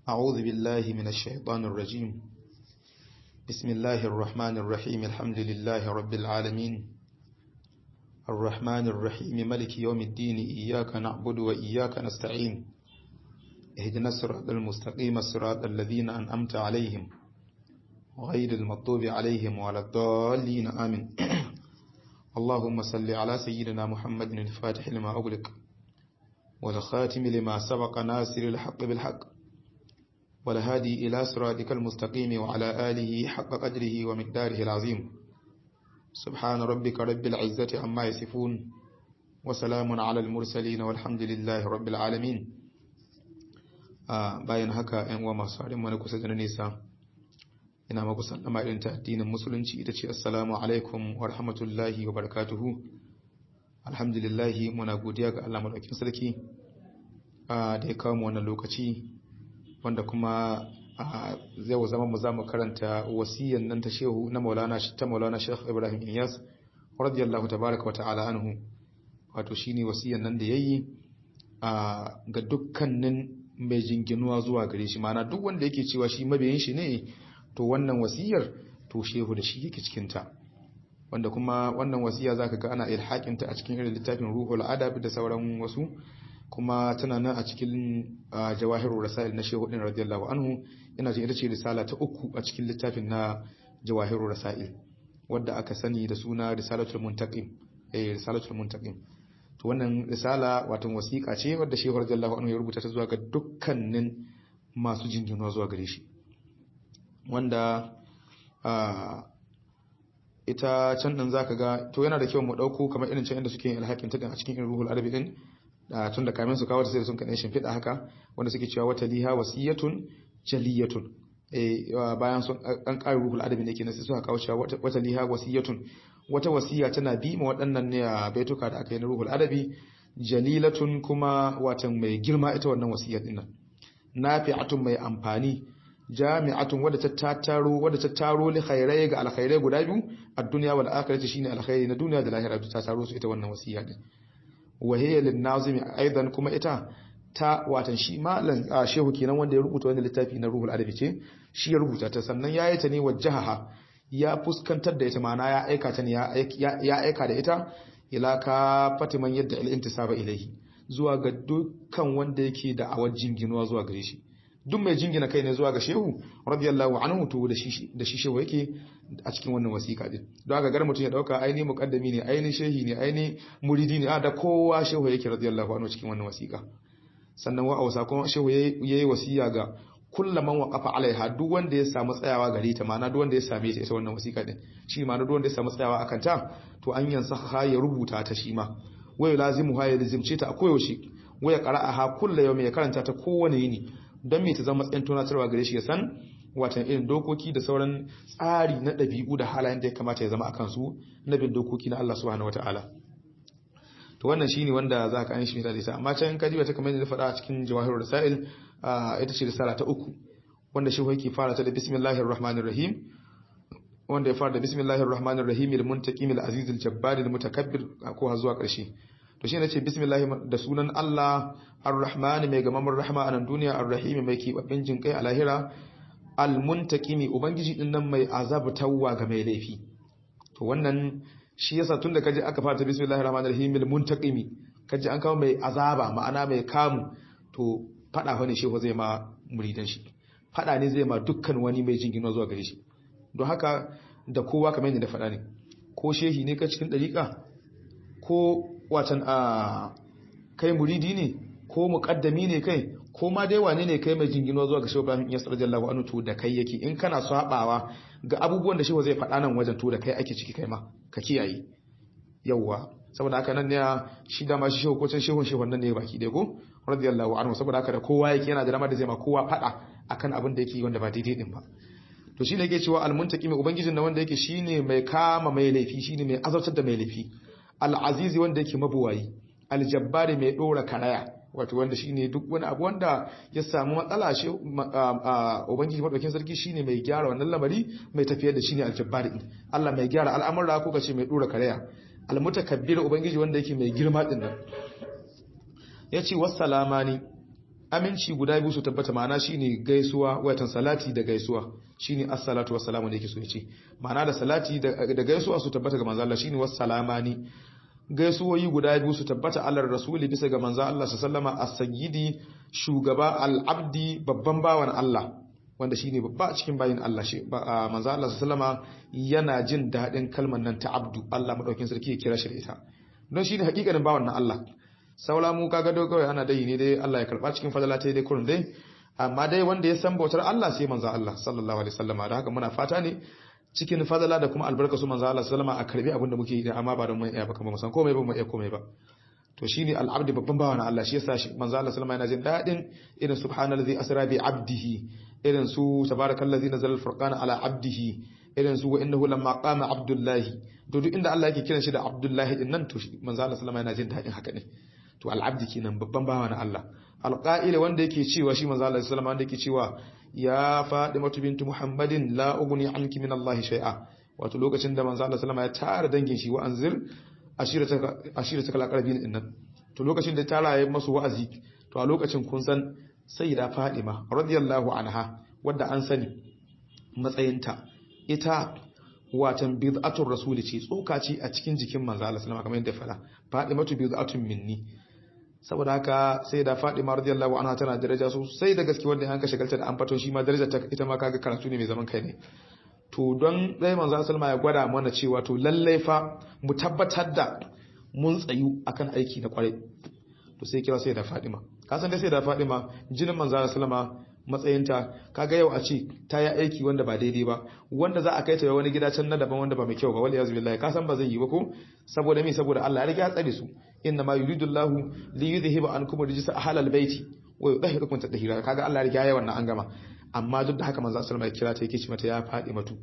أعوذ بالله من الشيطان الرجيم. بسم الله الرحمن الرحيم. الحمد لله رب العالمين الرحمن الرحيم ملك يوم الدين إياك نعبد وإياك نستعين اهدنا الصراط المستقيم الصراط الذين أنعمت عليهم غير المغضوب عليهم ولا الضالين آمين. اللهم صل على سيدنا محمد الفاتح لما أغلق والخاتم لما سبق ناصر الحق بالحق والهادي إلى صراطك المستقيم وعلى آله حق قدره ومقداره العظيم. سبحان ربك رب العزة عما يصفون وسلام على المرسلين والحمد لله رب العالمين. Bayan haka ‘yan uwa masu harin wani kusa da na nesa, ina maku sallama irin ta addinin musulunci, ita ce assalamu alaikum wa rahmatullahi wa barakatuhu. Alhamdulillahi, muna godiya ga Allah madaukakin sarki da ya kawo mu wannan lokaci wanda kuma zai zama mu za mu karanta wasiyan nan ta shehu na Maulana ta Maulana Sheikh Ibrahim Inyas radiyallahu tabaraka wa ta'ala anhu, wato shine wasiyan nan da yayi ga dukkanin mai jinginuwa zuwa gare shi, ma'ana duk wanda yake cewa shi mabiyin shi ne, to wannan wasiyar to shehu da shi yake cikin ta. Wanda kuma wannan wasiya zaka ga ana ilhakin ta a cikin irin littafin Ruhul Adab da sauran wasu, kuma tana nan a cikin Jawahirur Rasail na Shehu din radiyallahu anhu. Ina jin ita ce risala ta uku a cikin littafin na Jawahirur Rasail, wadda aka sani da suna Risalatul Muntaqim. Risalatul Muntaqim. To wannan risala wato wasiƙa ce wadda Shehu radiyallahu anhu ya rubuta ta zuwa ga dukkanin masu jinginuwa zuwa gare shi, wanda ita can din zaka ga to yana da kyau mu dauko kamar irin can inda suke yin ilhakin ta din a cikin irin Ruhul Adabi din, tun da kamin su kawo ta sai sun kaɗan shimfiɗa haka, wanda suke cewa wata liha wasiyatun jaliyatun. Bayan sun an ƙara Ruhul Adabi ne kenan sai suka kawo cewa wata liha wasiyatun, wata wasiya tana bi ma waɗannan ne a baituka da aka yi na Ruhul Adabi, jalilatun kuma watan mai girma ita wannan wasiyar dinnan, nafi'atun mai amfani, jami'atun wadda ta tattaro wadda ta taro li khairai ga alkhairai guda biyu, ad-dunya wal akhirati, shine alkhairi na duniya da lahira ta taro su ita wannan wasiya din. Wa hiya lin nazimi aidan, kuma ita ta watan shi malan shehu kenan wanda ya rubuta wannan littafi na Ruhul Adabi ce shi ya rubuta ta, sannan yayi ta ne wajahaha, ya fuskantar da ita, ma'ana ya aika ta ne ya aika da ita ila ka fatiman yadda al-intisaba ilayhi, zuwa ga dukkan wanda yake da awar jinginuwa zuwa gare shi. Duk mai jingina kai ne zuwa ga shehu radiyallahu anhu, to da shi shehu yake a cikin wannan wasiƙa din. Don haka gar mutum ya dauka aini muqaddami ne, aini shehi ne, aini muridi ne, a da kowa shehu yake radiyallahu anhu cikin wannan wasiƙa. Sannan wa ausa kuma shehu yayi wasiya ga kullaman waqafa alaiha, duk wanda ya samu tsayawa gare ta, ma'ana duk wanda ya same ta ita wannan wasiƙa din, shi ma'ana duk wanda ya samu tsayawa akan ta, to an yansa ha ya rubuta ta shi ma, wayo lazimu ha ya lazimce ta a koyaushe, waya qara'aha kullu yawmi, ya karanta ta kowane yini, don me ta zama matsayin tunatarwa gare shi, ya san watan irin dokoki da sauran tsari na ɗabi'u da halayen da ya kamata ya zama a kansu na bin dokoki na Allah subhanahu wata'ala. To wannan shine wanda za ka an shi misali sa, amma can ka jiba ta kamar yadda faɗa a cikin Jawahirur Rasail, ita ce risala ta uku wanda shi yake fara ta da bismillahir rahmanir rahim, wanda ya fara da bismillahir rahmanir rahim al muntaqim al aziz al jabbar al mutakabbir ko har zuwa ƙarshe. To shi ne ce bismillah, da sunan Allah ar-rahman mai gamamar rahma a nan duniya, ar-rahim mai keɓaɓɓen jinƙai a lahira, al-muntaqimi ubangiji din nan mai azabtawa ga mai laifi. To wannan shi yasa tun da kaji aka fara bismillahir rahmanir rahim al-muntaqimi, kaji an kawo mai azaba ma'ana mai kamu, to fada fa ne shehu zai ma muridan shi, fada ne zai ma dukkan wani mai jingina zuwa gare shi. Don haka da kowa kamar yadda fada ne, ko shehi ne ka cikin dariƙa, ko watan a kai muridi ne, ko muƙaddami ne kai, ko ma dai wane ne kai mai jingino zuwa ga Shehu Ibrahim Inyas radiyallahu anhu, to da kai yake. In kana sabawa ga abubuwan da Shehu zai faɗa nan wajen, to da kai ake ciki, kai ma ka kiyaye. Yawwa, saboda haka nan ne shi dama shi Shehu ko can shehun shehun nan ne baki dai ko radiyallahu anhu, saboda haka da kowa yake yana da dama da zai ma kowa faɗa akan abin da yake wanda ba daidai din ba. To shine yake cewa al-muntaqimi, ubangijin nan wanda yake shine mai kama mai laifi, shine mai azabtar da mai laifi, al-azizi wanda yake mabuwayi, al-jabbari mai dora karaya, wato wanda shine duk wani abu wanda ya samu matsala shi ubangiji madaukakin sarki shine mai gyara wannan lamari, mai tafiyar da shine al-jabbari, Allah mai gyara al'amura ko kace mai dora karaya, al-mutakabbir ubangiji wanda yake mai girma din nan. Yace wassalamani, Aminci guda biyu su tabbata, ma'ana shine gaisuwa, watan salati da gaisuwa, shine assalatu wassalamu ne yake so yace, ma'ana da salati da gaisuwa su tabbata ga manzo Allah, shine wassalamani, gaisuwoyi guda biyu su tabbata alar rasuli bisa ga manzo Allah sallama, as-sayyidi shugaba, al-abdi babban bawan Allah, wanda shine babba a cikin bayin Allah. Shi manzo Allah sallama yana jin dadin kalmar nan ta abdu, Allah madaukin sarki ya kira shi da ita, don shine hakikanin bawan nan Allah. Saura mu kaga dai kawai ana dai ne dai Allah ya karba cikin fadala ta dai kurun dai, amma dai wanda ya san bautar Allah sai manzo Allah sallallahu alaihi wasallama. Da haka muna fata ne cikin fadala da kuma albarka su manzo Allah sallama a karbi abin da muke yi, amma ba don mun iya ba, kuma san komai ba mu iya komai ba. To shine al-abdi babban bawa na Allah, shi yasa shi manzo Allah sallama yana jin dadin irin subhanallazi asra bi abdihi, irin su tabarakallazi nazala al-furqana ala abdihi, irin su wa innahu lamma qama abdullahi. To duk inda Allah yake kiran shi da abdullahi din nan, to manzo Allah sallama yana jin dadin haka ne. To al-abdi kenan babban bawa na Allah. Al-qa'il wanda yake cewa shi manzo Allah sallama wanda yake cewa ya Fadimatu bintu Muhammadin la ughni anki min Allah shay'a. Wato lokacin da manzo Allah sallama ya tara dangin shi, wa anzir ashirataka al-aqrabin din nan, to lokacin da tara ya masu wa'azi, to a lokacin kun san sayyida Fadima radiyallahu anha, wadda an sani matsayinta, ita watan bid'atur rasuli ce, tsoka ce a cikin jikin manzo Allah sallama, kamar yadda fara Fadimatu bid'atun minni. Saboda haka sai da Fadima radiyallahu anha tana daraja sosai da gaske, wanda an ka shagalta da ambaton shi ma daraja ta ita ma kaga karatu ne mai zaman kai ne. To don dai manzo sallama ya gwada mana cewa to lallai fa mu tabbatar da mun tsayu akan aiki na kwarai. To sai kira sai da Fadima, ka san dai sai da Fadima jinin manzo sallama matsayinta, kaga yau a ce ta yi aiki wanda ba daidai ba, wanda za a kai ta wani gida can na daban wanda ba mai kyau ba, wal yaz billahi, ka san ba zai yi ba ko? Saboda me? Saboda Allah ya riga ya tsare su. Inna ma yuridullahu li yudhhiba ankum rijsa ahlal baiti wa yudahhirukum tadhhira. Kaga Allah ya riga ya wannan an gama. Amma duk da haka manzo sallallahu alaihi wasallam ya kira ta yake ce mata ya Fadimatu,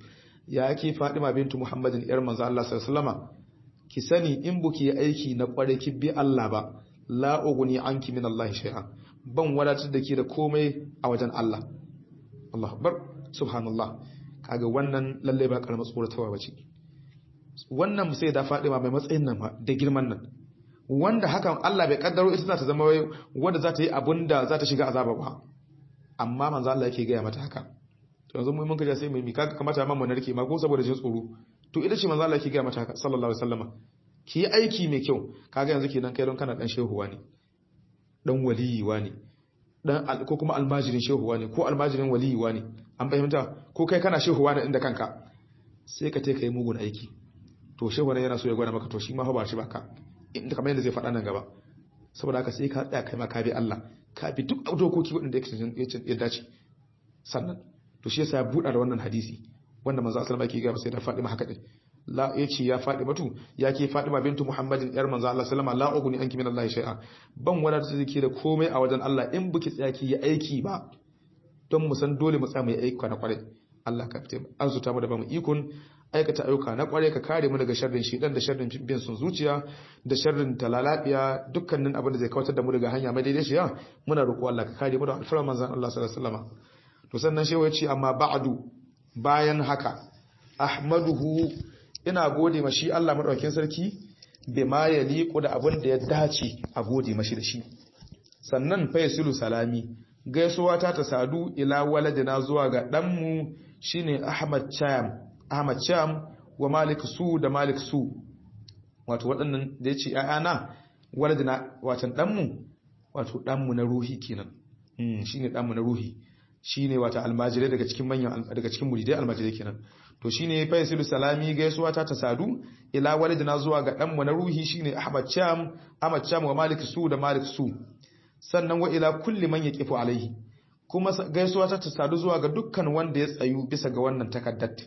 ya ke Fadima bintu Muhammadin yar manzo Allah sallallahu alaihi wasallama, ki sani in buki aiki na kware ki bi Allah ba, la ughni anki min Allah shay'a, ban wadatar da ke da komai a wajen Allah. Allah akbar, subhanallah. Kaga wannan lalle ba karamar tsoratarwa bace. Wannan sai da Fadima mai matsayin nan da girman nan, wanda hakan Allah bai kaddaro ita za ta zama wanda za ta yi abunda za ta shiga azaba ba, amma manzo Allah yake gaya mata haka. To yanzu mun kaje sai mu mi kaga kamata ma mu narke ma ko saboda jin tsoro. To ita ce manzo Allah yake gaya mata haka sallallahu alaihi wasallama, ki yi aiki mai kyau. Kaga yanzu kenan kai don kana dan shehuwa ne, dan waliyiwa ne, dan ko kuma almajirin shehuwa ne, ko almajirin waliyiwa ne, an fahimta? Ko kai kana shehuwa ne inda kanka, sai ka kai mugun aiki. To shehu ne yana so ya gwada maka to shi ma fa ba shi baka, inda kamar yadda zai faɗa nan gaba. Saboda haka sai ka tsaya kai ma ka bi Allah, ka bi duk dokoki waɗanda ya dace. Sannan to shi yasa ya buɗa da wannan hadisi wanda manzo sallallahu alaihi wasallam yake ga sai da Fadima haka din. La yace ya Fadimatu, ya ke Fadima bintu Muhammadin yar manzo Allah sallama, la ughni anki min Allah shay'a, ban wadatar da ke da komai a wajen Allah in buki tsaya ki yi aiki ba. Don mu san dole mu tsaya mu yi aiki na kwarai. Allah ka fite arzuta mu da bamu ikon aikata ayyuka na kwarai, ka kare mu daga sharrin shedan da sharrin bin sun zuciya da sharrin talalabiya, dukkanin abin da zai kawatar da mu daga hanya mai daidaiciya. Muna roƙo Allah ka kare mu da alfarman manzon Allah sallallahu alaihi wasallam. To sannan shehu ya ce amma ba'du, bayan haka ahmaduhu, ina gode mashi Allah madaukakin sarki bima yaliqu da abin da ya dace a gode mashi da shi. Sannan fa yasilu salami, gaisuwa ta ta sadu ila waladina zuwa ga danmu shine Ahmad Cham, Ahmad Cham wa Malik Su da Malik Su, wato waɗannan da yace ƴaƴana waladina, watan danmu, wato danmu na ruhi kenan. Shine danmu na ruhi, shine wata almajirai daga cikin manyan daga cikin muridai almajirai kenan. To shine faisilu salami, gaisuwa ta tasadu ila walidina zuwa ga danmu na ruhi shine Ahmad Cham, Ahmad Cham wa Malik Su da Malik Su. Sannan wa ila kulli man yaqifu alaihi, kuma gaisuwa ta tasadu zuwa ga dukkan wanda ya tsayu bisa ga wannan takaddat,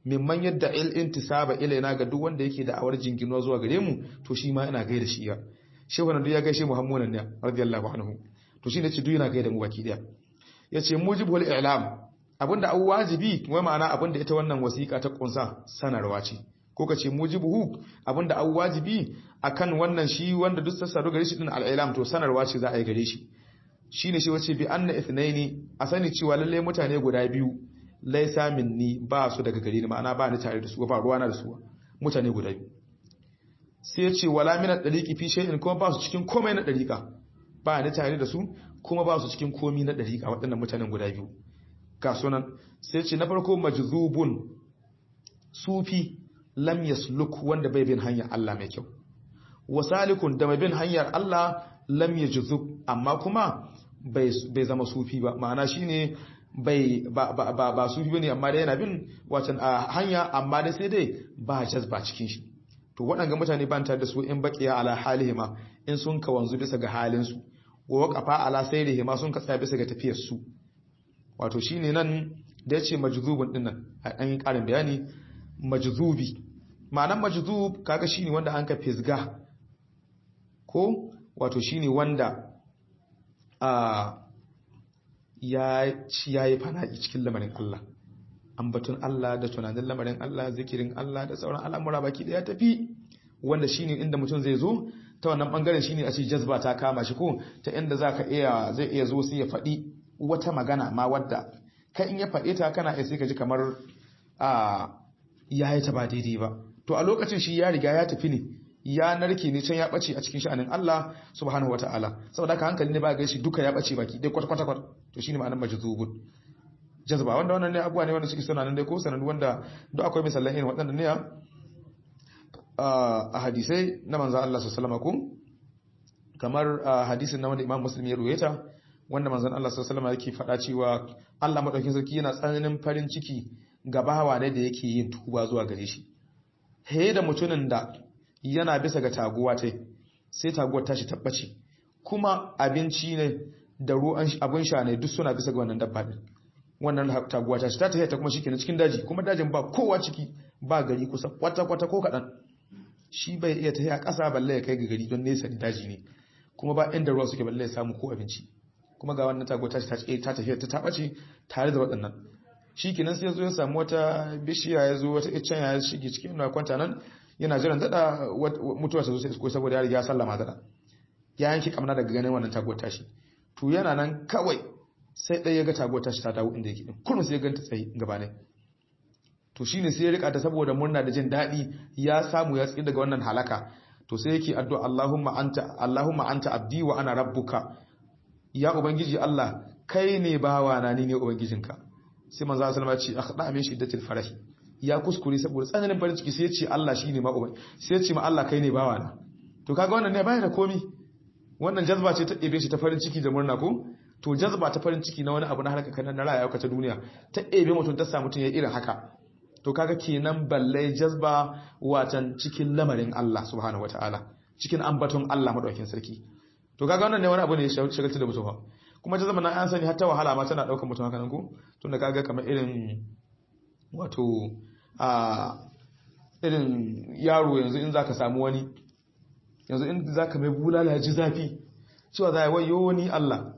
mimman yadda il intisaba ilaina, ga duk wanda yake da'awar jinginuwa zuwa gare mu, to shi ma ina gaida shi ya shehu nan duk ya gaishe Muhammadan ne radiyallahu anhu. To shine ce duk yana gaida mu baki daya. Yace mujibul i'lam, abinda an wajibi, wai ma'ana abinda ita wannan wasiƙa ta kunsa sanarwa ce, ko kace mujibuhu, abinda an wajibi akan wannan shi wanda duk sassaro gare shi din al'ilam, to sanarwa ce za a yi gare shi. Shine shi wace bi anna ithnaini, a sani cewa lalle mutane guda biyu laisa minni, ba su daga gare ni, ma'ana ba ni tare da su, ba ruwana da su, mutane guda biyu. Sai ya ce wala min ad-dariqi fi shay'in, kuma ba su cikin komai na dariqa, ba ni tare da su, kuma ba su cikin komi na dariƙa waɗannan mutanen guda biyu ga sunan. Sai ce na farko majzubun, sufi lam yasluk, wanda bai bin hanyar Allah mai kyau, wasalikun, da mai bin hanyar Allah lam yajzub, amma kuma bai zama sufi ba, ma'ana shine bai ba ba ba, ba sufi bane, amma dai yana bin wacan a hanya, amma dai sai dai ba jazba cikin shi. To waɗanga mutane ban tare da su in baqiya ala halihima, in sun ka wanzu bisa ga halin su, wa waqafa ala sayrihima, sun ka tsaya bisa ga tafiyar su. Wato shine nan da yace majzubun din nan, a dan karin bayani majzubi, ma'anan majzub kaga shine wanda an ka fisga, ko wato shine wanda ya ci yayi fana'i cikin lamarin Allah, ambaton Allah da tunanin lamarin Allah, zikirin Allah da sauran al'amura baki daya tafi, wanda shine inda mutum zai zo ta wannan bangaren shine a ce jazba ta kama shi, ko ta inda zaka iya zai iya zo sai ya faɗi wata magana ma wadda kai in ya faɗe ta kana iya sai ka ji kamar ya yi ta ba daidai ba. To a lokacin shi ya riga ya tafi ne, ya narke ne can, ya bace a cikin sha'anin Allah subhanahu wataala, saboda haka hankali ne ba ga shi duka ya bace baki dai kwata kwata kwata. To shine ma'anar majzubun jazba, wanda wannan ne abuwa ne wanda suke suna nan dai ko sanannu, wanda duk akwai misalan irin waɗannan ne a hadisai na manzon Allah sallallahu alaihi wasallam, kamar hadisin na wanda Imam Muslim ya ruwaita, wanda manzon Allah sallallahu alaihi wasallam yake faɗa cewa Allah madaukakin sarki yana tsananin farin ciki ga bawa ne da yake yin tuba zuwa gare shi, he da mutumin da yana bisa ga taguwa tai, sai taguwar tashi tabbaci, kuma abinci ne da ruwan abin sha ne duk suna bisa ga wannan dabba din. Wannan taguwa tashi ta tafi ta kuma shikenan cikin daji, kuma dajin ba kowa ciki, ba gari kusa kwata kwata ko kadan, shi bai iya tafiya ƙasa balle ya kai ga gari don nesa ne daji ne, kuma ba inda ruwa suke balle ya samu ko abinci, kuma ga wannan taguwa tashi ta tafi ta tabace tare da waɗannan. Shikenan sai ya zo ya samu wata bishiya, ya zo wata iccen ya shige cikin yana kwanta nan yana jiran dada mutuwa ta zo sai isko, saboda ya riga ya sallama dada ya yanki kamna daga ganin wannan taguwar tashi. To yana nan kawai sai ɗaya ya ga taguwar tashi ta dawo inda yake din, kullum sai ya ganta tsaye gaba ne. To shine sai ya rika ta saboda murna da jin daɗi ya samu ya tsira daga wannan halaka. To sai yake addu'a Allahumma anta, Allahumma anta abdi wa ana rabbuka, ya ubangiji Allah kai ne bawa na, ni ne ubangijinka. Sai manzo sallallahu alaihi wasallam ya ce akhda min shiddatil farahi, ya kuskure saboda tsananin farin ciki, sai ya ce Allah shine ma uban, sai ya ce ma Allah kai ne bawa na. To kaga wannan ne baya da komi, wannan jazba ce ta ɗebe shi ta farin ciki da murna ko. To jazba ta farin ciki na wani abu na harka kan na rayuwa ta duniya ta ɗebe mutum ta sa mutum ya irin haka. To kaga kenan balle jazba watan cikin lamarin Allah subhanahu wataala, cikin ambaton Allah madaukakin sarki. To kaga wannan ne wani abu ne ya shagaltu da mutum fa. Kuma jazba na an sani har ta wahala ma tana daukar mutum haka nan ko, tunda kaga kamar irin wato a irin yaro yanzu in zaka samu wani yanzu in zaka mai bulala ya ji zafi cewa za a yi wayo ni Allah,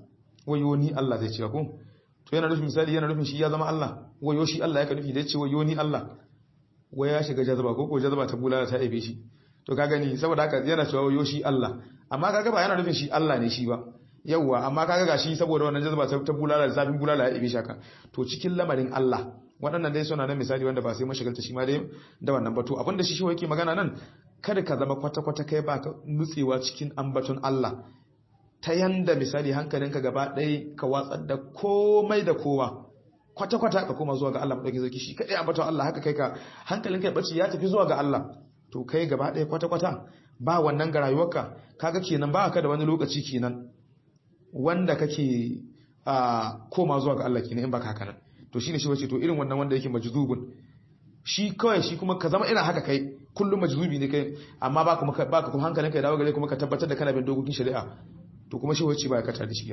wayo ni Allah zai ce ko. To yana nufin misali yana nufin shi ya zama Allah, wayo shi Allah yake nufi da ya ce wayo ni Allah, wai ya shiga jazaba ko jazaba ta bulala ta aibe shi. To ka gani saboda haka yana cewa wayo shi Allah, amma kaga ba yana nufin shi Allah ne shi ba, yawwa, amma kaga gashi saboda wannan jazaba ta bulala da zafin bulala ya aibe shi haka. To cikin lamarin Allah waɗannan dai suna nan misali wanda ba sai mun shigalta shi ma dai da wannan ba. To abinda shi shi yake magana nan, kada ka zama kwata-kwata kai ba ka nutsewa cikin ambaton Allah ta yanda misali hankalinka gaba ɗaya ka watsar da komai da kowa kwata-kwata ka koma zuwa ga Allah madaukakin sarki shi kadai ambaton Allah, haka kai ka hankalinka ya bace ya tafi zuwa ga Allah. To kai gaba ɗaya kwata-kwata ba wannan ga rayuwarka, kaga kenan ba ka da wani lokaci kenan wanda kake koma zuwa ga Allah kenan in baka haka nan. To shine shi wace to irin wannan wanda yake majzubun shi kawai shi kuma ka zama irin haka kai kullum majzubi ne kai, amma ba kuma ba kuma hankalinka ya dawo gare kuma ka tabbatar da kana bin dokokin shari'a. To kuma shi wace ba ya kata da shi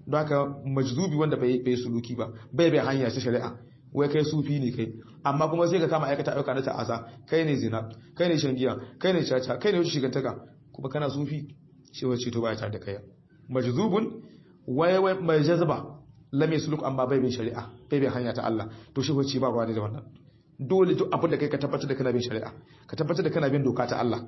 don haka majzubi wanda bai suluki ba, bai hanya ta shari'a, wai kai sufi ne kai, amma kuma sai ka kama aikata ayyuka na ta'asa, kai ne zina, kai ne shan giya, kai ne caca, kai ne wuce shigantaka, kuma kana sufi, shi wace to ba ya tare da kai. Majzubun wai wai mai jazba lam yasluk, amma bai bin shari'a, bai bin hanya ta Allah. To shi wace ba ruwa ne da wannan. Dole duk abin da kai ka tabbatar da kana bin shari'a, ka tabbatar da kana bin doka ta Allah.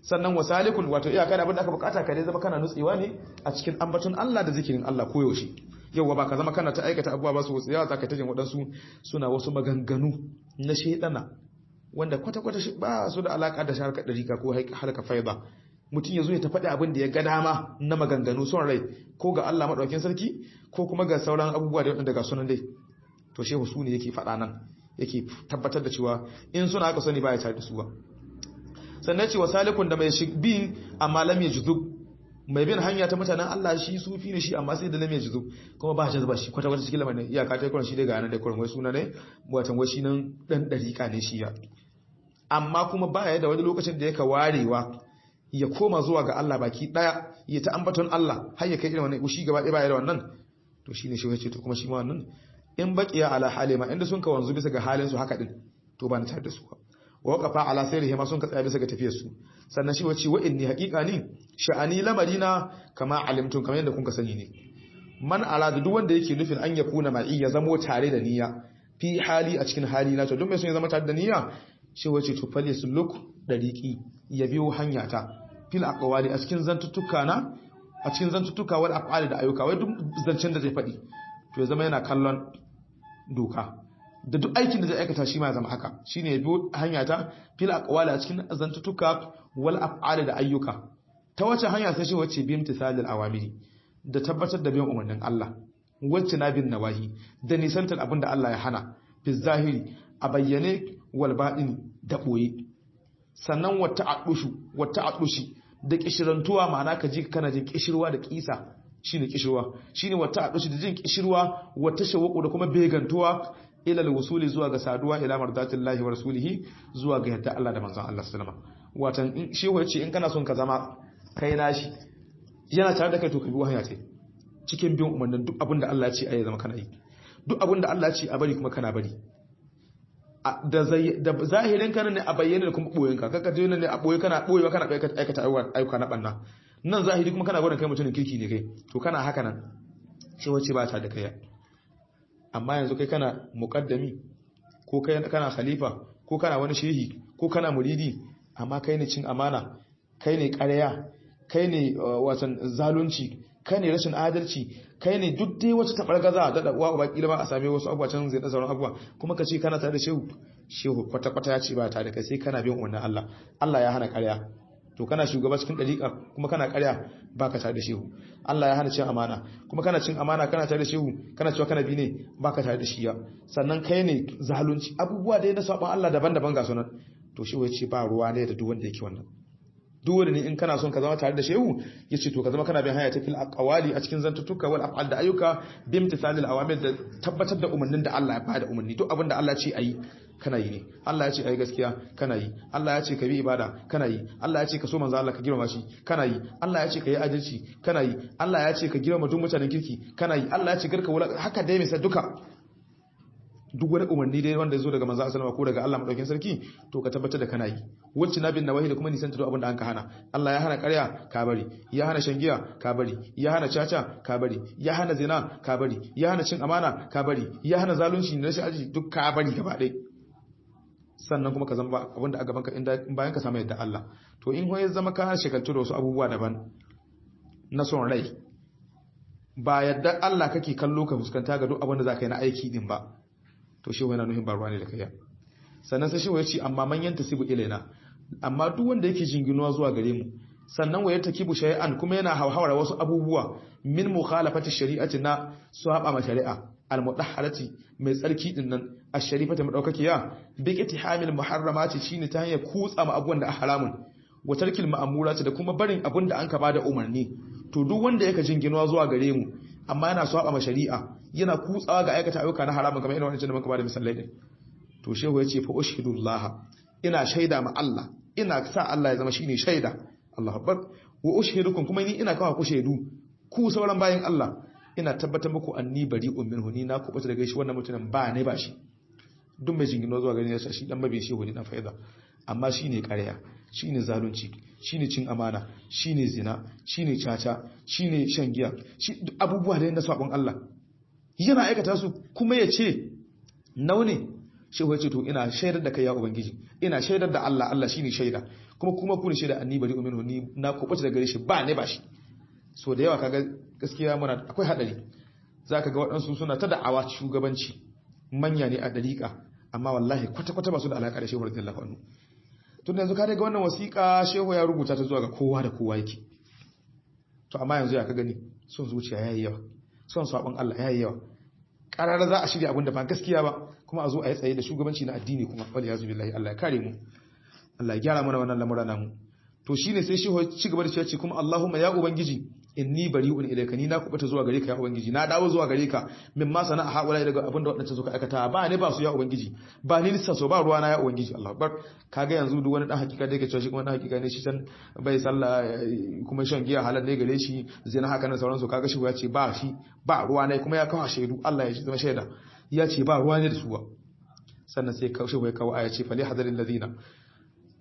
Sannan wasalikun wato iyaka da abin da aka bukata ka dai zama kana nutsewa ne a cikin ambaton Allah da zikirin Allah koyaushe. Yauwa ba ka zama kana ta aikata abubuwa ba su wasu yawa zaka ta jin waɗansu suna wasu maganganu na shaidana wanda kwata-kwata ba su da alaka da harkar ɗarika ko harkar faida. Mutum ya zo ya ta faɗi abin da ya ga dama na maganganu son rai ko ga Allah maɗaukin sarki ko kuma ga sauran abubuwa da waɗanda ga sunan dai. To shehu su ne yake faɗa nan, yake tabbatar da cewa in suna haka sani baya tare da su ba. Sannan cewa salikun da mai bin amma lam yajzub, mai bin hanya ta mutanen Allah shi sufi ne shi, amma sai da lam yajzub kuma ba jazba shi kwata kwata cikin lamarin, iyaka ta kuran shi dai ga nan dai kuran wai suna ne watan wai shi nan dan dariƙa ne shi ya, amma kuma baya da wani lokacin da yake warewa ya koma zuwa ga Allah baki daya ya ta ambaton Allah har ya kai irin wannan shi gaba ɗaya baya da wannan. To shine shi yace to kuma shi ma wannan in baqiya ala hali ma inda sun ka wanzu bisa ga halin su haka din to ba ni tare da su ba. Wa waqafa ala sayrihi ma sun ka tsaya bisa ga tafiyar su. Sannan shi wace wa inni haqiqa ni sha'ani lamarina kama alimtum, kamar yadda kun ka sani ne. Man arada duk wanda yake nufin an yakuna ma'i ya zamo tare da niyya fi hali a cikin hali na, to duk mai son ya zama tare da niyya shi wace to fal yasluk dariqi ya biyo hanya ta fil aqwali a cikin zantuttuka na, a cikin zantuttuka wal af'ali da ayyuka, wai duk zancen da zai faɗi to ya zama yana kallon doka da duk aikin da zai aikata shi ma ya zama haka, shine ya biyo hanya ta fil aqwali a cikin zantuttuka wal af'ali da ayyuka. Ta wace hanya? Sai shi wace bi imtisalil awamiri da tabbatar da bin umarnin Allah, wacce na bin nawahi da nisantar abin da Allah ya hana fi zahiri a bayyane wal batini da boye. Sannan wata adushu wata adushi da kishirantuwa, ma'ana ka ji kana jin kishirwa da kisa, shine kishirwa, shine wata adushi da jin kishirwa, wata shawuku da kuma begantuwa ila alwusuli zuwa ga saduwa ila mardatillahi wa rasulihi zuwa ga yadda Allah da manzon Allah sallama. Watan in shehu yace in kana son ka zama kai nashi yana tare da kai to ka bi hanya ce cikin bin umarnin duk abin da Allah ya ce ai zama kana yi, duk abin da Allah ya ce a bari kuma kana bari, da zahirin ka ne a bayyane da kuma boyen ka, kaka je ne a boye kana boyewa kana aikata ayyuka na banna nan zahiri kuma kana gwanin kai mutumin kirki ne kai, to kana haka nan shi wace ba ta da kai. Amma yanzu kai kana muqaddami ko kai kana khalifa ko kana wani shehi ko kana muridi, amma kai ne cin amana, kai ne ƙarya, kai ne watan zalunci, kai ne rashin adalci, kai ne duk dai wata tabargaza da uwa uba kila ma a same wasu abubuwa can zai da sauran abubuwa, kuma ka ce kana tare da shehu, shehu kwata kwata ya ce ba tare da kai, sai kana bin wannan Allah. Allah ya hana ƙarya, to kana shugaba cikin dariƙa kuma kana ƙarya, baka tare da shehu. Allah ya hana cin amana, kuma kana cin amana kana tare da shehu, kana cewa kana bi ne, baka tare da shi ya. Sannan kai ne zalunci, abubuwa dai na saban Allah daban-daban ga sunan. To shehu ya ce ba ruwa ne da duk wanda yake wannan. Dole ne in kana son ka zama tare da shehu ya ce to ka zama kana bin hanya ta fil aqwali a cikin zantuttuka wal af'al da ayyuka bi imtisalil awamir da tabbatar da umarnin da Allah ya bada umarni, duk abin da Allah ya ce ayi kana yi ne, Allah ya ce ayi gaskiya kana yi, Allah ya ce ka bi ibada kana yi, Allah ya ce ka so manzo Allah ka girmama shi kana yi, Allah ya ce ka yi adalci kana yi, Allah ya ce ka girmama duk mutanen kirki kana yi, Allah ya ce garka wala haka dai misal duka duk wani umarni dai wanda ya zo daga manzo sallama ko daga Allah madaukakin sarki to ka tabbatar da kana yi. Wacce na bin nawahi da kuma nisan duk abin da an ka hana. Allah ya hana ƙarya ka bari, ya hana shan giya ka bari, ya hana caca ka bari, ya hana zina ka bari, ya hana cin amana ka bari, ya hana zalunci da rashin aji duk ka bari gaba ɗaya. Sannan kuma ka zama abin da a gaban ka in bayan ka samu yadda Allah. To in ya zama ka shagaltu da wasu abubuwa daban na son rai, ba yadda Allah kake kallo ka fuskanta ga duk abin da za ka yi na aiki din ba, to shehu yana nuhin ba ruwa ne da kaiya. Sannan sai shehu ya ce amma manyan tasibu ilaina, amma duk wanda yake jinginuwa zuwa gare mu, sannan wayar takibu shay'an kuma yana hauhawar wasu abubuwa min mukhalafati shari'ati na saba ma shari'a almudahharati mai tsarki din nan ash-sharifati madaukakiya bi ittihamil muharramati shine ta hanyar kutsa ma abubuwan da haramun wa tarkil ma'amurati da kuma barin abun da an ka bada umarni. To duk wanda yake jinginuwa zuwa gare mu amma yana saba ma shari'a yana kutsawa ga aikata ayyuka na haramun kamar irin wannan da muka bada misalai din, to shehu ya ce fa ushhidullah, ina shaida ma Allah, ina sa Allah ya zama shine shaida, Allahu akbar, wa ushhidukum kuma ni ina kawo ku shaidu ku sauran bayin Allah, ina tabbatar muku anni bari'un minhu, ni na kubuta daga shi wannan mutumin ba ne ba shi. Duk mai jingino zuwa gare shi shi dan mabi shehu ne dan faida, amma shine ƙarya, shine zalunci, shine cin amana, shine zina, shine caca, shine shan giya, shi abubuwa da na sabon Allah yana aikata su kuma ya ce naune. Shehu ya ce to ina shaidar da kai ya ubangiji, ina shaidar da Allah, Allah shine shaida, kuma ku ne shaida anni bari uminu, ni na kubuta daga gare shi ba ne ba shi. So da yawa kaga gaskiya muna akwai hadari, zaka ga waɗansu suna ta da'awa shugabanci manya ne a dariƙa, amma wallahi kwata kwata ba su da alaka da shehu radiyallahu anhu. Tun yanzu ka daga wannan wasiƙa shehu ya rubuta ta zuwa ga kowa da kowa yake. To amma yanzu ya ka gani son zuciya yayi yawa, son sabon Allah yayi yawa. Karar za a shirya abin da ba gaskiya ba kuma a zo a yi tsaye da shugabanci na addini kuma wal yazu billahi. Allah ya kare mu, Allah ya gyara mana wannan lamura namu. To shine sai shehu ci gaba da cewa ce kuma Allahumma ya ubangiji inni bari'un ilayka, ni na kubuta zuwa gare ka ya ubangiji, na dawo zuwa gare ka min ma sana'a haula daga abinda wadancan suka aikata, ba ne ba su ya ubangiji, ba ni lissa so ba ruwa na ya ubangiji. Allah akbar. Kaga yanzu duk wani dan hakika da yake cewa shi kuma dan hakika ne, shi can bai sallah kuma shan giya halal ne gare shi, zina haka nan sauransu, kaga shi ya ce ba shi ba ruwa ne, kuma ya kawo shaidu, Allah ya zama shaida, ya ce ba ruwa ne da su. Sannan sai kawo shehu ya kawo aya ce fali hadarin ladina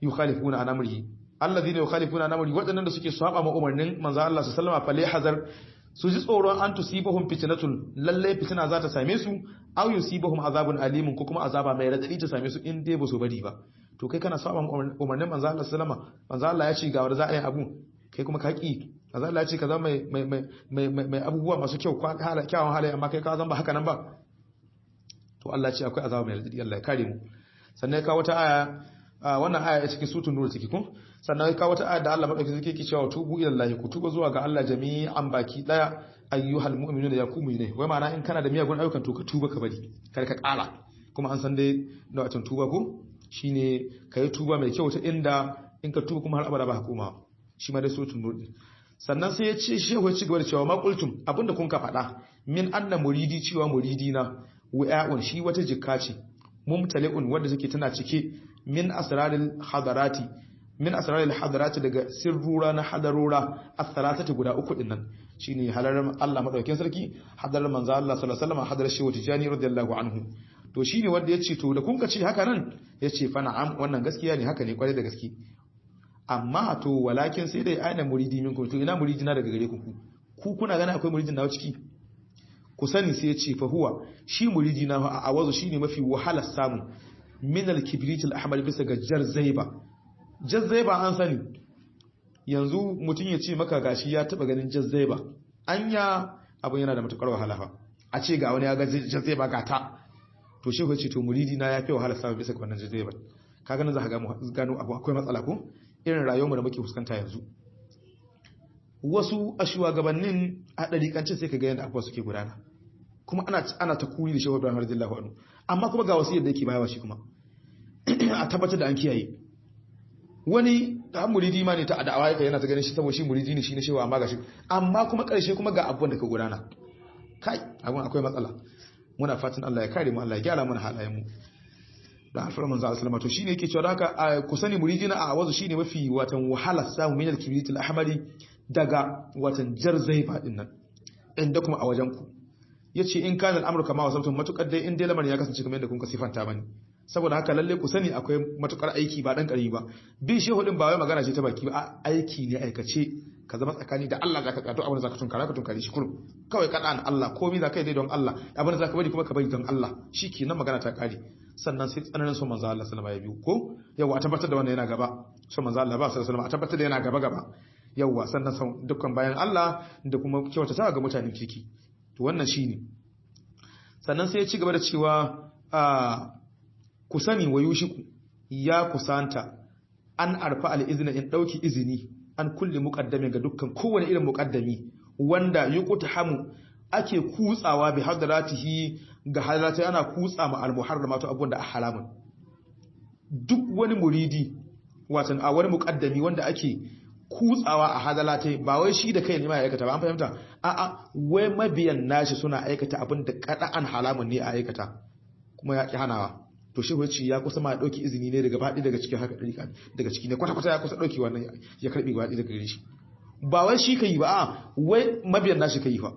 yukhalifuna an amrihi, alladhina yukhalifuna an amri, waɗannan da suke saba ma umarnin manzo Allah sallallahu alaihi wasallam, hazar su ji tsoron an tusibahum fitnatun, lalle fitina za ta same su, aw yusibahum azabun alimun, ko kuma azaba mai radadi ta same su in dai ba su bari ba. To kai kana saba umarnin manzo Allah sallallahu alaihi wasallam, manzo Allah ya ce ga wanda za a yi abu, kai kuma ka ki. Manzo Allah ya ce kaza mai mai mai mai abubuwa masu kyau, kyawun halaye, amma kai ka zan ba haka nan ba. To Allah ya ce akwai azaba mai radadi, Allah ya kare mu. Sannan ya kawo wata aya, wannan aya a cikin sutun nur ciki ko, sannan ya kawo wata aya da Allah madaukakin sarki yake cewa tubu ila Allah, ku tuba zuwa ga Allah jami'an baki daya, ayyuhal mu'minuna ya ku mu'mine. Wai ma'ana in kana da miyagun ayyukan to ka tuba ka bari, kar ka ƙara. Kuma an san dai da watan tuba ko shine kai tuba mai kyau ta inda in ka tuba kuma har abada ba hukuma, shi ma dai sutun nur. Sannan sai ya ce shehu ya ci gaba da cewa ma qultum, abinda kun ka faɗa min anna muridi, cewa muridi na wa'un shi wata jikka ce mumtali'un wanda take tana cike min asraril hadarati, min asraril hadarati daga sirrura na hadarura as-salatati guda uku dinnan, shine halarar Allah madaukakin sarki, hadarar manzo Allah sallallahu alaihi wasallam, hadarar shehu Tijani radiyallahu anhu. To shine wanda yace to da kun ka ce haka nan, yace fa na'am, wannan gaskiya ne, haka ne kwarai da gaske. Amma to walakin sai dai aina muridi minkum, to ina muridina daga gare ku, ku kuna gani akwai muridin nawa ciki? Ku sani sai yace fa huwa, shi muridina a awazu shine mafi wahalar samu min al-kibrit al-ahmar, bisa ga jarzaiba. Jarzaiba an sani yanzu mutum ya ce maka gashi ya taba ganin jarzaiba, anya abun yana da matukar wahala fa, a ce ga wani ya ga jarzaiba ga ta. To shi ko ce to muridi na yafi wahala samu bisa ga wannan jarzaiba. Kaga nan za ka gano abu akwai matsala ko irin rayuwar mu da muke fuskanta yanzu. Wasu a shugabannin a dariƙancin sai ka ga yadda abubuwa suke gudana, kuma ana ta kuri da Shehu Ibrahim radiyallahu anhu, amma kuma ga wasiyar da yake bayarwa shi kuma a tabbatar da an kiyaye. Wani da muridi ma ne ta da'awa yake yana ta ganin shi saboda shi muridi ne shi ne shewa, amma gashi amma kuma karshe kuma ga abubuwan da ka gudana. Kai abun akwai matsala. Muna fatan Allah ya kare mu, Allah ya gyara mana halayen mu da alfarar manzo Allah sallama. To shine yake cewa haka ku sani muridi na a wazu shine mafi watan wahala samu min al-kibrit al-ahmari, daga watan jarzaiba din nan inda kuma a wajen ku. Yace in kana al'amru kama wasabtum, matukar dai in dai lamarin ya kasance kamar yadda kun ka sifanta bane. Saboda haka lalle ku sani akwai matukar aiki ba dan kari ba. Bin shehu din ba wai magana ce ta baki ba, aiki ne aikace, ka zama tsakani da Allah zaka tsaya, abin da zaka tunkara ka tunkare shi kurum kawai kada an Allah, komai zaka yi dai don Allah, abin da zaka bari kuma ka bari don Allah, shikenan magana ta kare. Sannan sai tsananin son manzo Allah sallallahu alaihi wasallam ya biyu ko yawa, a tabbatar da wannan yana gaba, son manzo Allah ba sallallahu alaihi wasallam a tabbatar da yana gaba gaba yawa, sannan son dukkan bayan Allah da kuma kyautata ga mutanen kirki. To wannan shine. Sannan sai ya ci gaba da cewa ku sani wa yushiku ya kusanta an arfa al'izina in ɗauki izini an kulle muƙaddami ga dukkan kowane irin muƙaddami wanda yuqta hamu ake kutsawa bi hadratihi ga hadratai, ana kutsa ma al-muharramatu abubuwan da a haramun. Duk wani muridi watan a wani muƙaddami wanda ake kutsawa a hadalatai, ba wai shi da kai ne ma ya aikata ba, an fahimta, a'a wai mabiyan nashi suna aikata abin da kada'an haramun ne a aikata kuma ya ki hanawa. To shi wacce ya kusa ma ya dauki izini ne daga faɗi daga cikin haka dariƙa daga ciki ne kwata kwata ya kusa dauki wannan ya karbi faɗi daga gare shi, ba wai shi kai ba, a wai mabiyan nashi kai fa.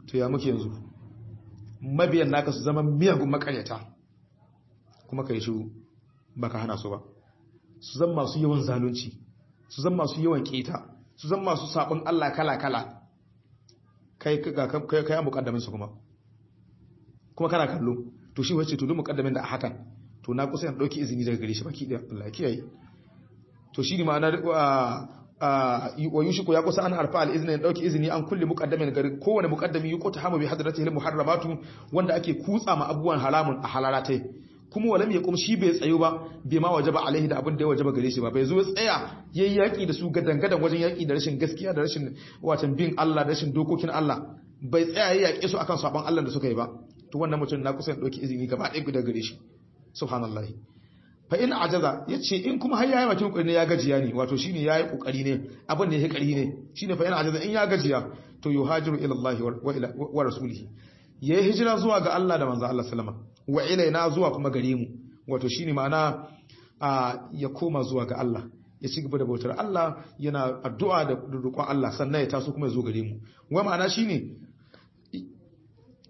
To ya muke yanzu mabiyan naka su zama miyagun makaryata kuma kai shiru baka hana su ba, su zama masu yawan zalunci, su zama masu yawan keta, su zama masu sabon Allah kala kala, kai kai kai mukaddamin su kuma kana kallo. To shi wace to duk mukaddamin da a hakan to na kusa in dauki izini daga gare shi baki da Allah kiyaye. To shi ne ma'ana wa yushiku ya kusa an arfa al-izni dauki izini an kulli muqaddamin gari kowane muqaddami yuqta hamu bi hadratihi al-muharramatu wanda ake kutsa ma abubuwan haramun a halalatai. Kuma walam ya kuma shi bai tsayo ba, bai ma wajaba alaihi da abin da ya wajaba gare shi ba, bai zo ya tsaya yayi yaki da su gadan-gadan wajen yaki da rashin gaskiya da rashin watan bin Allah da rashin dokokin Allah, bai tsaya yayi yaki su akan sabon Allah da suka yi ba, to wannan mutum na kusa ya dauki izini gaba ɗaya guda gare shi. Subhanallahi. Fa in ajaza, yace in kuma har yayi bakin kokari ne ya gajiya ne, wato shine yayi kokari ne abin da yake kari ne, shine fa in ajaza, in ya gajiya to yuhajiru ila Allah wa ila wa rasulihi, yayi hijira zuwa ga Allah da manzo Allah sallama, wa ilaina zuwa kuma gare mu, wato shine ma'ana ya koma zuwa ga Allah, ya ci gaba da bautar Allah, yana addu'a da roƙon Allah, sannan ya taso kuma ya zo gare mu. Wa ma'ana shine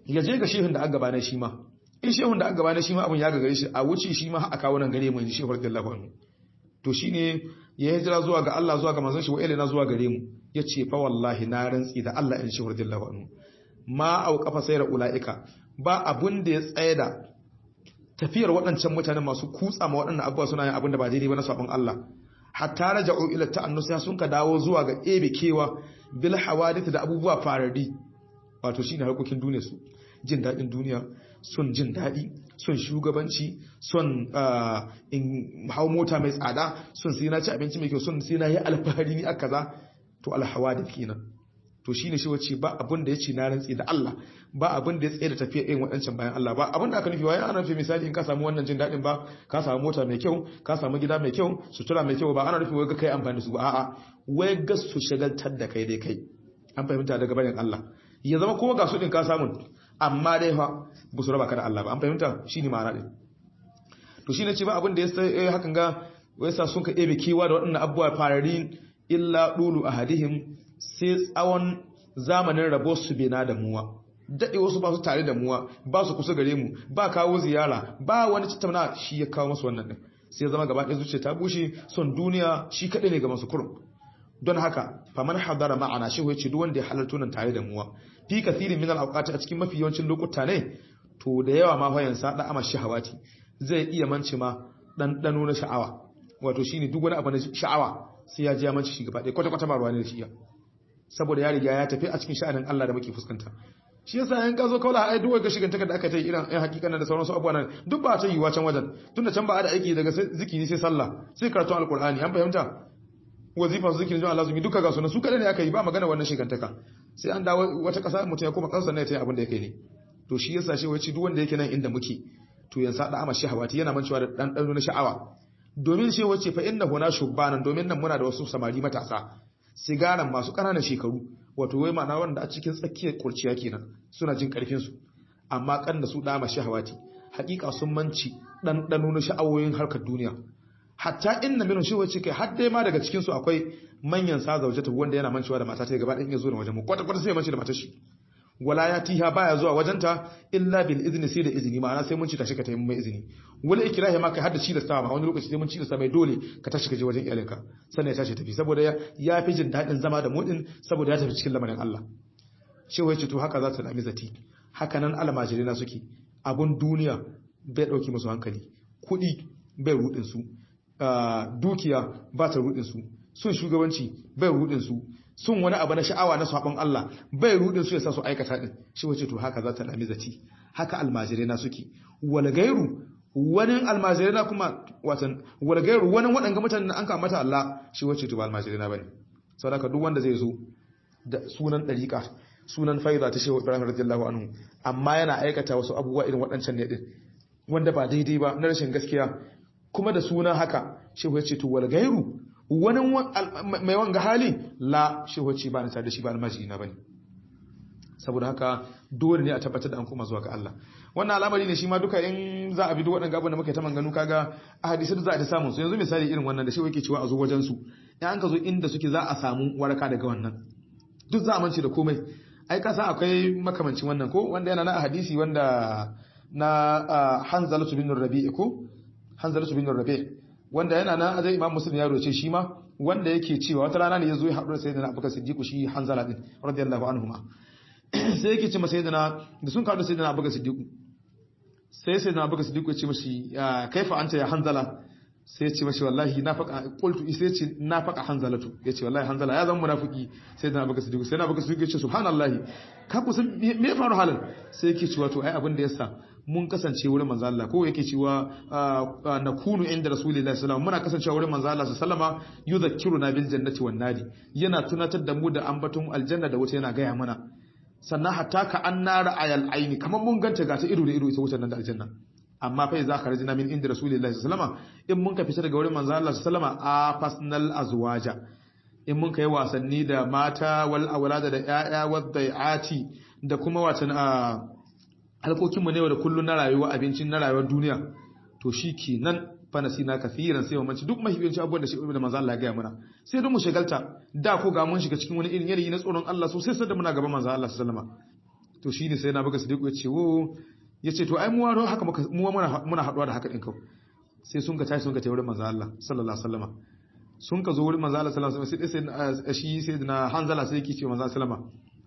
ya je ga shehun da an gabana shi ma, in shehun da an gabana shi ma abin ya gagare shi, a wuce shi ma a kawo nan gare mu, in shehu radiyallahu anhu. To shine ya hijira zuwa ga Allah zuwa ga manzon shi, wa ilaina zuwa gare mu. Yace fa wallahi na rantsi da Allah, in shehu radiyallahu anhu, ma auqafa sayra ulaika, ba abun da ya tsaya da tafiyar waɗancan mutanen masu kutsa ma waɗannan abubuwa suna yin abin da ba daidai ba na sabon Allah, hatta raja'u ila ta'annus, sun ka dawo zuwa ga ebe kewa bil hawadith da abubuwa farari, wato shine harkokin duniya su, jin daɗin duniya, son jin daɗi, son shugabanci, son in hau mota mai tsada, son sai na ci abinci mai kyau, son sai na yi alfahari ni akaza, to al hawadith kenan. To shine shi wace ba abin da yace na rantsi da Allah, ba abin da ya tsaye da tafiya irin waɗancan bayan Allah, ba abin da aka nufi wayan ana nufi misali in ka samu wannan jin daɗin ba, ka samu mota mai kyau, ka samu gida mai kyau, sutura mai kyau, ba ana nufi wai ga kai amfani da su ba, a'a, wai ga su shagaltar da kai dai kai, an fahimta, daga barin Allah, ya zama kuma ga su din ka samu, amma dai fa ba su raba ka da Allah ba, an fahimta, shine ma'ana din. To shine ce ba abin da ya sai hakan ga wai sa sun ka ebe kewa da waɗannan abubuwa farari, illa dulu ahadihim, sai tsawon zamanin rabo su bena da muwa, daɗe wasu ba su tare da muwa, ba su kusa gare mu, ba kawo ziyara, ba wani tattauna, shi ya kawo masu wannan ɗin, sai zama gaba ɗaya zuciya ta bushe, son duniya shi kaɗai ne gaban su kurum. Don haka faman hadara ma'ana, shi ya ce duk wanda ya halarto nan tare da muwa fi kathirin min al-awqati, a cikin mafi yawancin lokuta ne, to da yawa ma fayan sa da ama shahawati, zai iya mance ma ɗanɗano na sha'awa, wato shine duk wani abu na sha'awa sai ya ji ya mance shi gaba ɗaya, kwata-kwata ba ruwa ne da shi ya, saboda ya riga ya tafi a cikin sha'anin Allah da muke fuskanta. Shi yasa in ka zo kaula ai duk wanda shigantaka da aka ta yi irin ai hakikan da sauran su abubuwan nan duk ba ta yiwa can wajen, tunda can ba a da aiki daga zikiri sai sallah sai karatun alqur'ani, an fahimta, wazifa su zikirin Allah zumi duka ga sunan su kada ne aka yi, ba magana wannan shigantaka, sai an dawo wata kasa mutum ya koma kansa ne ta yi abin da yake ne. To shi yasa shi wace duk wanda yake nan inda muke to yansa da ama shahawati, yana mancewa da dan dan na sha'awa, domin shi wace fa innahu na shubbanan, domin nan muna da wasu samari matasa sigaran masu ƙananan shekaru, wato wai ma'ana wanda a cikin tsakiyar kurciya kenan, suna jin ƙarfin su, amma kan da su dama shahawati, hakika sun manci ɗanɗano na sha'awoyin harkar duniya. Hatta inna minhum, shi wace kai har dai ma daga cikin su akwai manyan sa zaujata wanda yana mancewa da mata ta gaba ɗayan ya zo da wajen mu kwata kwata sai ya mance da matar shi, wala ya tiha baya zuwa wajenta illa bil izni, sai da izini, ma'ana sai mun ci tashi ka tayi mai izini, wala ikrahi ma kai hadda ci da sama, wani lokaci sai mun ci da sama dole ka tashi ka je wajen iyalinka, sannan ya tashi tafi, saboda ya fi jin dadin zama da mudin, saboda ya tafi cikin lamarin Allah. Shehu ya ce to haka za ta nami zati, haka nan almajiri na suke, abun duniya bai dauki musu hankali, kudi bai rudin su, dukiya ba ta rudin su, sun shugabanci bai rudin su, sun wani abu na sha'awa na sabon Allah bai rudin su ya sa su aikata din. Shi wace to haka za ta lami zati, haka almajirai na suke. Wal gairu, wani almajirai na kuma watan wal gairu, wani waɗanga mutanen an kama mata Allah, shi wace to ba almajirai na bane. Saboda duk wanda zai zo da sunan dariƙa, sunan faida ta Shehu Ibrahim radiyallahu anhu, amma yana aikata wasu abubuwa irin waɗancan ne din wanda ba daidai ba na rashin gaskiya, kuma da sunan haka, Shehu ya ce to wal gairu, wani mai wanga hali la, shi wacce ba na tare da shi ba almajiri na bane. Saboda haka dole ne a tabbatar da an koma zuwa ga Allah. Wannan al'amari ne shi ma duka in za a bi duk waɗannan abubuwan da muka yi ta manganu, kaga a hadisi da za a ta samu su. Yanzu misali irin wannan da shi yake cewa a zo wajen su, in an ka zo inda suke za a samu waraka daga wannan, duk za a mance da komai. Ai ka san akwai makamancin wannan ko wanda yana na a hadisi wanda na Hanzalatu bin Rabi'i ko Hanzalatu bin Rabi' wanda yana nan azai Imam Muslim ya roce shi ma, wanda yake cewa wata rana ne yazo ya haɗu da Sayyidina Abubakar Siddiq, shi Hanzala din radiyallahu anhuma, sai yake ce masa Sayyidina da sun kaɗu Sayyidina Abubakar Siddiq, sai Sayyidina Abubakar Siddiq ya ce mashi kaifa anta ya Hanzala, sai ya ce mashi wallahi nafaqa qultu, sai ya ce nafaqa Hanzalatu, ya ce wallahi Hanzala ya zama munafiki. Sayyidina Abubakar Siddiq, Sayyidina Abubakar Siddiq ya ce subhanallahi, ka kusa me ya faru halin? Sai yake cewa to ai abin da yasa Mun kasance wurin manzo Allah, ko yake cewa nakunu inda rasulillahi sallallahu alaihi wasallam, muna kasancewa wurin manzo Allah sallallahu alaihi wasallama, yudhakkiruna bil jannati wan nari, yana tunatar da mu da ambaton aljanna da wuta, yana gaya mana. Sannan hatta ka anna ra'ayal aini, kamar mun ganta ga ta ido da ido ita wutar nan da aljanna. Amma fa iza kharajna min inda rasulillahi sallallahu alaihi wasallama, in mun ka fita daga wurin manzo Allah sallallahu alaihi wasallama, afasnal azwaja, in mun kai wasanni da mata, wal aulada da yaya, wad dai'ati da kuma watan a harkokinmu ne da kullun na rayuwa, abincin na rayuwar duniya, to shikenan fanasina kathiran, sai mu manci duk mahimmanci abubuwan da shi da manzo Allah ya gaya mana, sai duk mu shagalta da ko ga mun shiga cikin wani irin yanayi na tsoron Allah sosai sai da muna gaban manzo Allah sallallahu alaihi wasallama. To shine sai na buga Sidiku ya ce wo, yace to ai mu waro haka muka mu muna haduwa da haka din kau. Sai sun ka tashi sun ka tafi wurin manzo Allah sallallahu alaihi wasallama, sun ka zo wurin manzo Allah sallallahu alaihi wasallam, sai shi sai na Hanzala sai yake ce manzo sallama,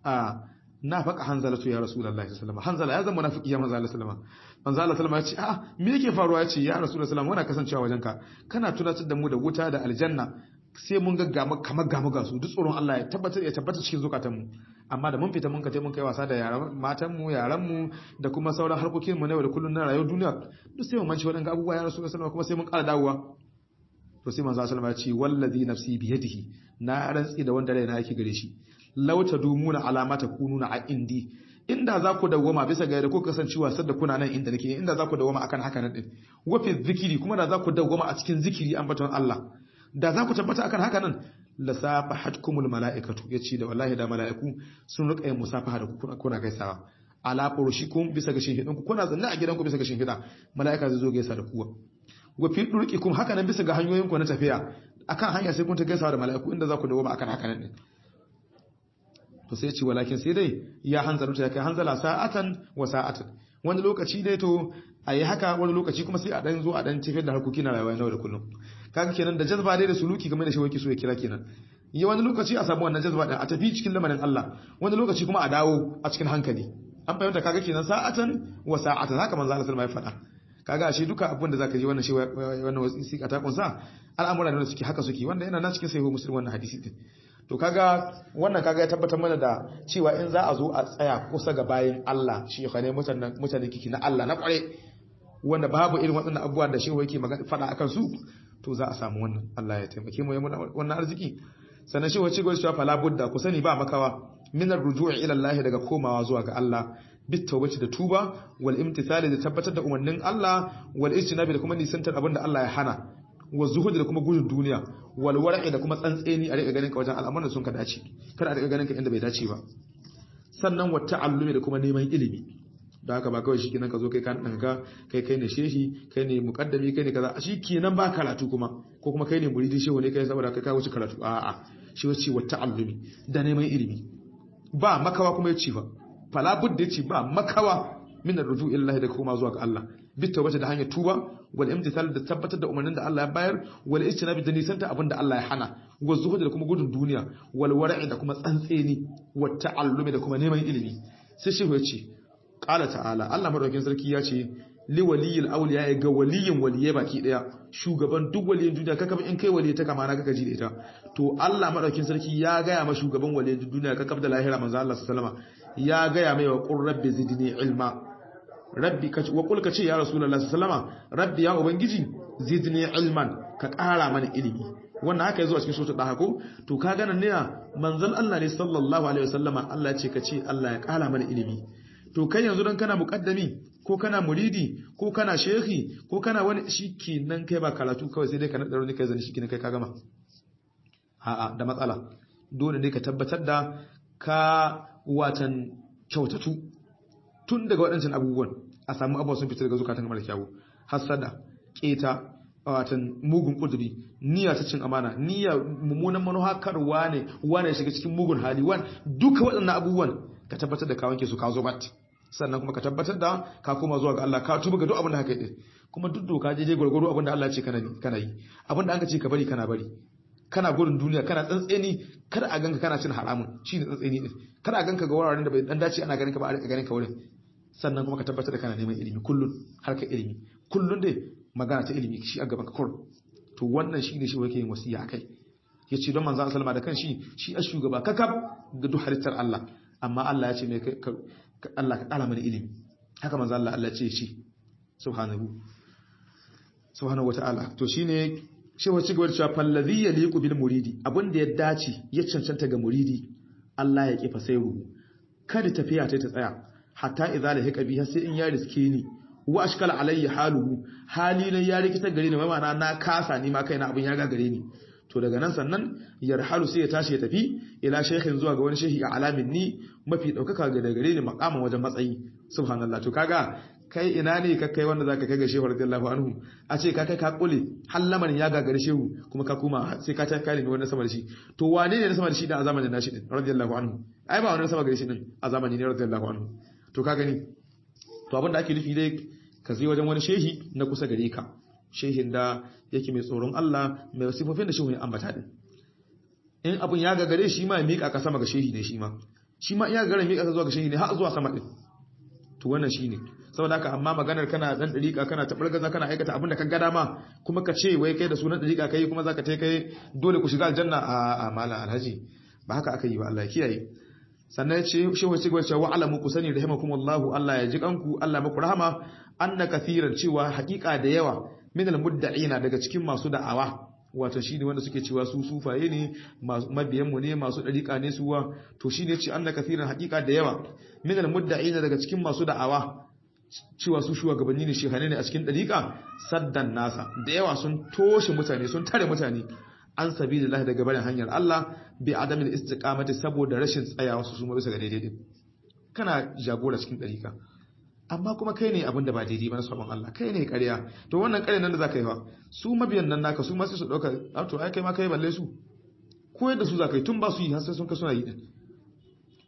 a na faka Hanzala to ya Rasulullahi sallallahu alaihi wasallam, Hanzala ya zama munafiki ya manzo Allah sallama. Manzo Allah sallama ya ce a me yake faruwa? Ya ce ya Rasulullahi sallama, muna kasancewa wajenka kana tunatar da mu da wuta da aljanna, sai mun ga kamar gamu ga su, duk tsoron Allah ya tabbatar ya tabbata cikin zukatanmu. Amma da mun fita mun kace mun kai wasa da yaran matan mu, yaran mu da kuma sauran harkokin mu na yau da kullun na rayuwar duniya, duk sai mun manci waɗannan abubuwa ya Rasulullahi sallama, kuma sai mun ƙara dawowa. To sai manzo sallama ya ce wallazi nafsi biyadihi, na rantsi da wanda raina yake gare shi, law tadumuna alama takununa a indi, inda za ku dawwama bisa ga yadda kuka kasancewa sadda kuna nan inda nake, inda za ku dawwama akan haka nan din, wa fi zikiri, kuma da za ku dawwama a cikin zikiri ambaton Allah, da za ku tabbata akan haka nan, la safahatkumul malaikatu, yace da wallahi da mala'iku sun rika yin musafaha da ku kuna gaisawa, ala furushikum, bisa ga shinhidinku, kuna zanne a gidanku bisa ga shinhida, mala'ika zai zo gaisa da kuwa. Wa fi durqikum, haka nan bisa ga hanyoyin ku na tafiya akan hanya sai kun ta gaisawa da mala'iku, inda za ku dawo akan haka nan din. To sai ce walakin sai dai ya hanzalu ta kai hanzala sa'atan wa sa'atan, wani lokaci dai to ayi haka, wani lokaci kuma sai a dan zo a dan tafiyar da harkoki na rayuwa na da kullum. Kaga kenan da jazba dai da suluki game da shi wake so ya kira kenan, yi wani lokaci a samu wannan jazba din a tafi cikin lamarin Allah, wani lokaci kuma a dawo a cikin hankali. An fahimta? Kaga kenan sa'atan wa sa'atan, haka manzo Allah sallallahu alaihi wasallam ya faɗa. Kaga ashe duka abin da zaka ji wannan shi wannan wasiƙa ta kunsa al'amura ne suke haka suke, wanda yana nan cikin sahihu Muslim wannan hadisi din. To kaga wannan kaga ya tabbatar mana da cewa in za a zo a tsaya kusa ga bayin Allah, shi ne mutanen mutanen kiki na Allah na kware, wanda babu irin waɗannan abubuwan da shehu yake magana faɗa akan su, to za a samu wannan. Allah ya taimake mu ya muna wannan arziki. Sannan shehu ya ce gwai cewa fala budda, ku sani ba makawa, min ar-ruju'i ila Allah, daga komawa zuwa ga Allah, bitawbati da tuba, wal imtithali da tabbatar da umarnin Allah, wal ijtinabi da kuma nisantar abin da Allah ya hana, wa zuhud da kuma gudun duniya, wal war'i da kuma tsantseni, a riƙa ganin ka wajen al'amuran sun ka dace, kada a riƙa ganin ka inda bai dace ba. Sannan wa ta'allumi da kuma neman ilimi, da haka ba kawai shikenan ka zo kai kan danka kai kai ne shehi, kai ne muqaddami, kai ne kaza, shikenan ba karatu kuma, ko kuma kai ne muridin shehu ne kai saboda kai ka wuce karatu. A'a, shi wace wa ta'allumi da neman ilimi ba makawa, kuma yace fa fala budda, yace ba makawa min ar-ruju' ila da kuma zuwa ga Allah, bitawbati da hanyar tuba, wal imtithal da tabbatar da umarnin da Allah ya bayar, wal ijtinabi da nisanta abin da Allah ya hana, wa zuhud da kuma gudun duniya, wal wara'i da kuma tsantseni, wa ta'allumi da kuma neman ilimi. Sai shehu ya ce qala ta'ala, Allah madaukakin sarki ya ce li waliyil awliya, ga waliyin waliyai baki daya, shugaban duk waliyin duniya, kaka in kai waliyi ta kama na kaka ji da ita. To Allah madaukakin sarki ya gaya ma shugaban waliyin duniya kaka da lahira, manzo Allah sallallahu alaihi wasallama ya gaya mai wa qur rabbi zidni ilma, rabbi kace wa qul kace ya rasulullahi sallallahu alaihi wasallama, rabbi ya ubangiji zidni ilman, ka ƙara mana ilimi. Wannan haka yazo a cikin suratul daha ko? To ka ga nan ne manzon Allah ne sallallahu alaihi wasallama, Allah ya ce kace Allah ya ƙara mana ilimi. To kai yanzu dan kana muqaddami ko kana muridi ko kana shehi ko kana wani, shikenan kai ba karatu kawai sai dai ka nada wani kai zani, shikenan kai ka gama. A'a, da matsala. Dole ne ka tabbatar da ka watan kyautatu tun daga waɗancan abubuwan, a samu abubuwan sun fita daga zukatan mara kyawu, hasada, keta, watan mugun kuduri, niyya ta cin amana, niyya mummunan manuha, kar wane wane shiga cikin mugun hali, wan duka waɗannan abubuwan ka tabbatar da ka wanke su ka zo bat. Sannan kuma ka tabbatar da ka koma zuwa ga Allah, ka tuba ga duk abin da haka yi, kuma duk doka je gwargwaro abin da Allah ya ce kana yi, abin da an ka ce ka bari kana bari, kana gudun duniya, kana tsantseni, kada a ganka kana cin haramun, shine tsantseni din, kada a ganka ga wuraren da bai dan dace ana ganin ka ba, a rika ganin ka wurin. Sannan kuma ka tabbatar da kana neman ilimi kullun, harkar ilimi kullun dai magana ta ilimi shi a gaban ka kur. To wannan shine shi yake yin wasiya akai, yace don manzo sallama da kanshi shi a shugaba kakab ga duk halittar Allah, amma Allah ya ce mai Allah ka kara mana ilimi. Haka manzo Allah Allah ce shi subhanahu subhanahu wata'ala. To shine shewa ci gaba da cewa fallazi yaliqu bil muridi, abin da ya dace ya cancanta ga muridi, Allah ya kifa sai ruhu, kada tafiya ta tsaya hatta idza lahiqa bi, sai in ya riske ni, wa ashkala alayya haluhu, hali na ya rikita gare ni, ma'ana na kasa ni ma kaina abin ya gagare ni. To daga nan sannan yarhalu sai ya tashi ya tafi ila shaykhin, zuwa ga wani shehi a alamin ni, mafi daukaka ga gare ni makaman wajen matsayi. Subhanallah. To kaga kai ina ne ka kai wanda zaka kai ga shehu radiyallahu anhu, a ce ka kai ka kule har lamarin ya gagare shehu, kuma ka koma sai ka ta kai ne wani sama da shi. To wane ne na sama da shi da a zamanin nashi din radiyallahu anhu? Ai ba wani sama gare shi din a zamanin ne radiyallahu anhu. To ka gani, to abin da ake nufi dai ka zai wajen wani shehi na kusa gare ka, shehin da yake mai tsoron Allah, mai sifofin da shehu ya ambata din. In abun ya gagare shi ma ya miƙa ka sama ga shehi ne, shi ma shi ma ya gagare miƙa ka zuwa ga shehi ne har zuwa sama din. To wannan shine. Saboda haka amma maganar kana dan dariƙa kana tabargaza kana aikata abin da ka ga dama, kuma ka ce wai kai da sunan dariƙa kai kuma zaka tai kai dole ku shiga aljanna, a malam alhaji ba haka aka yi ba, Allah ya kiyaye. Sannan ce shehu ce cewa wa alamu, ku sani, rahimakumullahu, Allah ya ji kanku, Allah maku rahama, anna kathiran, cewa haƙiƙa da yawa, min almudda'ina, daga cikin masu da'awa, wato shine wanda suke cewa su sufaye ne, mabiyan mu ne, masu dariƙa ne suwa. To shine ce anna kathiran, haƙiƙa da yawa, min almudda'ina, daga cikin masu da'awa cewa su shugabanni ne, shehane ne a cikin dariƙa, saddan nasa, da yawa sun toshe mutane, sun tare mutane an sabilillah, daga barin hanyar Allah, bi adamil istiqamati, saboda rashin tsayawa su suma bisa ga daidai din. Kana jagora cikin dariƙa, amma kuma kai ne abin da ba daidai ba na sabon Allah, kai ne ƙarya. To wannan ƙarya nan da zaka yi fa, su mabiyan nan naka su ma sai su dauka, to ai kai ma kai balle su, koyar da su zaka yi tun ba su yi har sai sun kai suna yi din.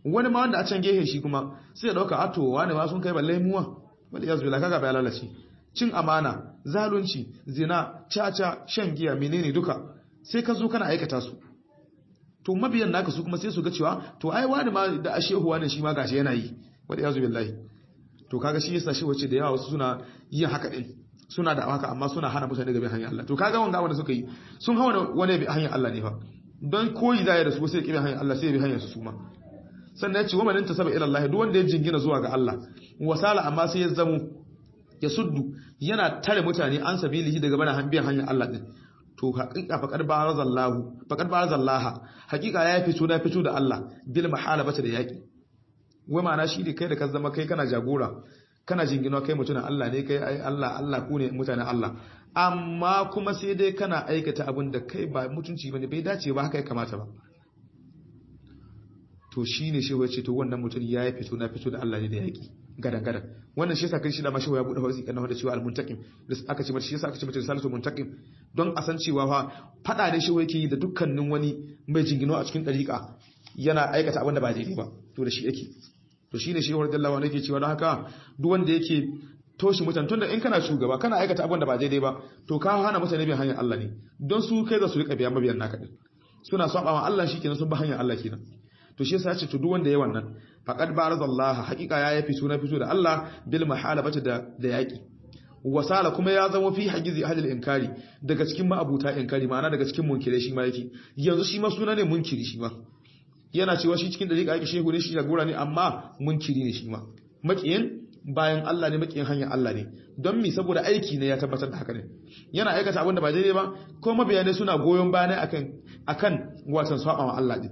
Wani ma wanda a can gehe shi kuma sai ya dauka, a to wani ma sun kai balle muwa, wal iyaz billah, kaga ba lalace. Cin amana, zalunci, zina, caca, shan giya, menene duka sai ka zo kana aikata su. To mabiyan naka su kuma sai su ga cewa to ai wani ma da ashehuwa ne shi ma gashi yana yi, wal iyaz billahi. To kaga shi yasa shi wace da yawa wasu suna yin haka din, suna da haka amma suna hana mutane gaban hanyar Allah. To kaga wanga wanda suka yi sun hawa wani bi hanyar Allah ne fa, don koyi zai da su sai kibi hanyar Allah, sai bi hanyar su suma. Sannan ya ce wa man intasaba ila Allah, duk wanda ya jingina zuwa ga Allah, wasala, amma sai ya zamo ya suddu, yana tare mutane an sabilihi, daga bana biyan hanyar Allah din. To haqiqa faqad barazallahu, faqad barazallaha, haqiqa ya fito na fito da Allah bil mahalabata, da yaki. Wai ma'ana shi ne kai da ka zama kai kana jagora, kana jinginuwa kai mutumin Allah ne, kai ai Allah Allah ku ne mutanen Allah, amma kuma sai dai kana aikata abin da kai ba mutunci bane, bai dace ba, haka ya kamata ba. To shine shehu ya ce to wannan mutum ya yi fito na fito da Allah ne da yaki gadan gadan. Wannan shi yasa kai shi da ma shehu ya bude wasi kana da cewa al-muntaqim, aka ce mata shi yasa aka ce mata risalatu muntaqim, don a san cewa fa fada ne shehu yake yi da dukkanin wani mai jinginuwa a cikin dariƙa yana aikata abin da ba daidai ba, to da shi yake. To shine shehu radiyallahu anhu yake cewa don haka duk wanda yake toshe mutane, tunda in kana shugaba kana aikata abin da ba daidai ba, to ka hana mutane bin hanyar Allah ne, don su kai za su rika biya mabiyan naka din, suna saba ma Allah shikenan, sun bi hanyar Allah kenan. To shi yasa ya ce to duk wanda ya wannan faqad barazallaha, haqiqa ya yafi suna fito da Allah bil mahalabati, da yaki, wasala, kuma ya zama fi hagizi ahlil inkari, daga cikin ma'abuta inkari, ma'ana daga cikin munkire shi ma yake yanzu, shi ma suna ne munkiri, shi ma yana cewa shi cikin dariƙa yake, shehu ne shi, jagora ne, amma munkiri ne shi ma, makiyin bayan Allah ne, makiyin hanyar Allah ne. Don mi? Saboda aiki ne ya tabbatar da haka ne, yana aikata abin da ba daidai ba, ko mabiya ne suna goyon baya akan akan watan saba ma Allah din.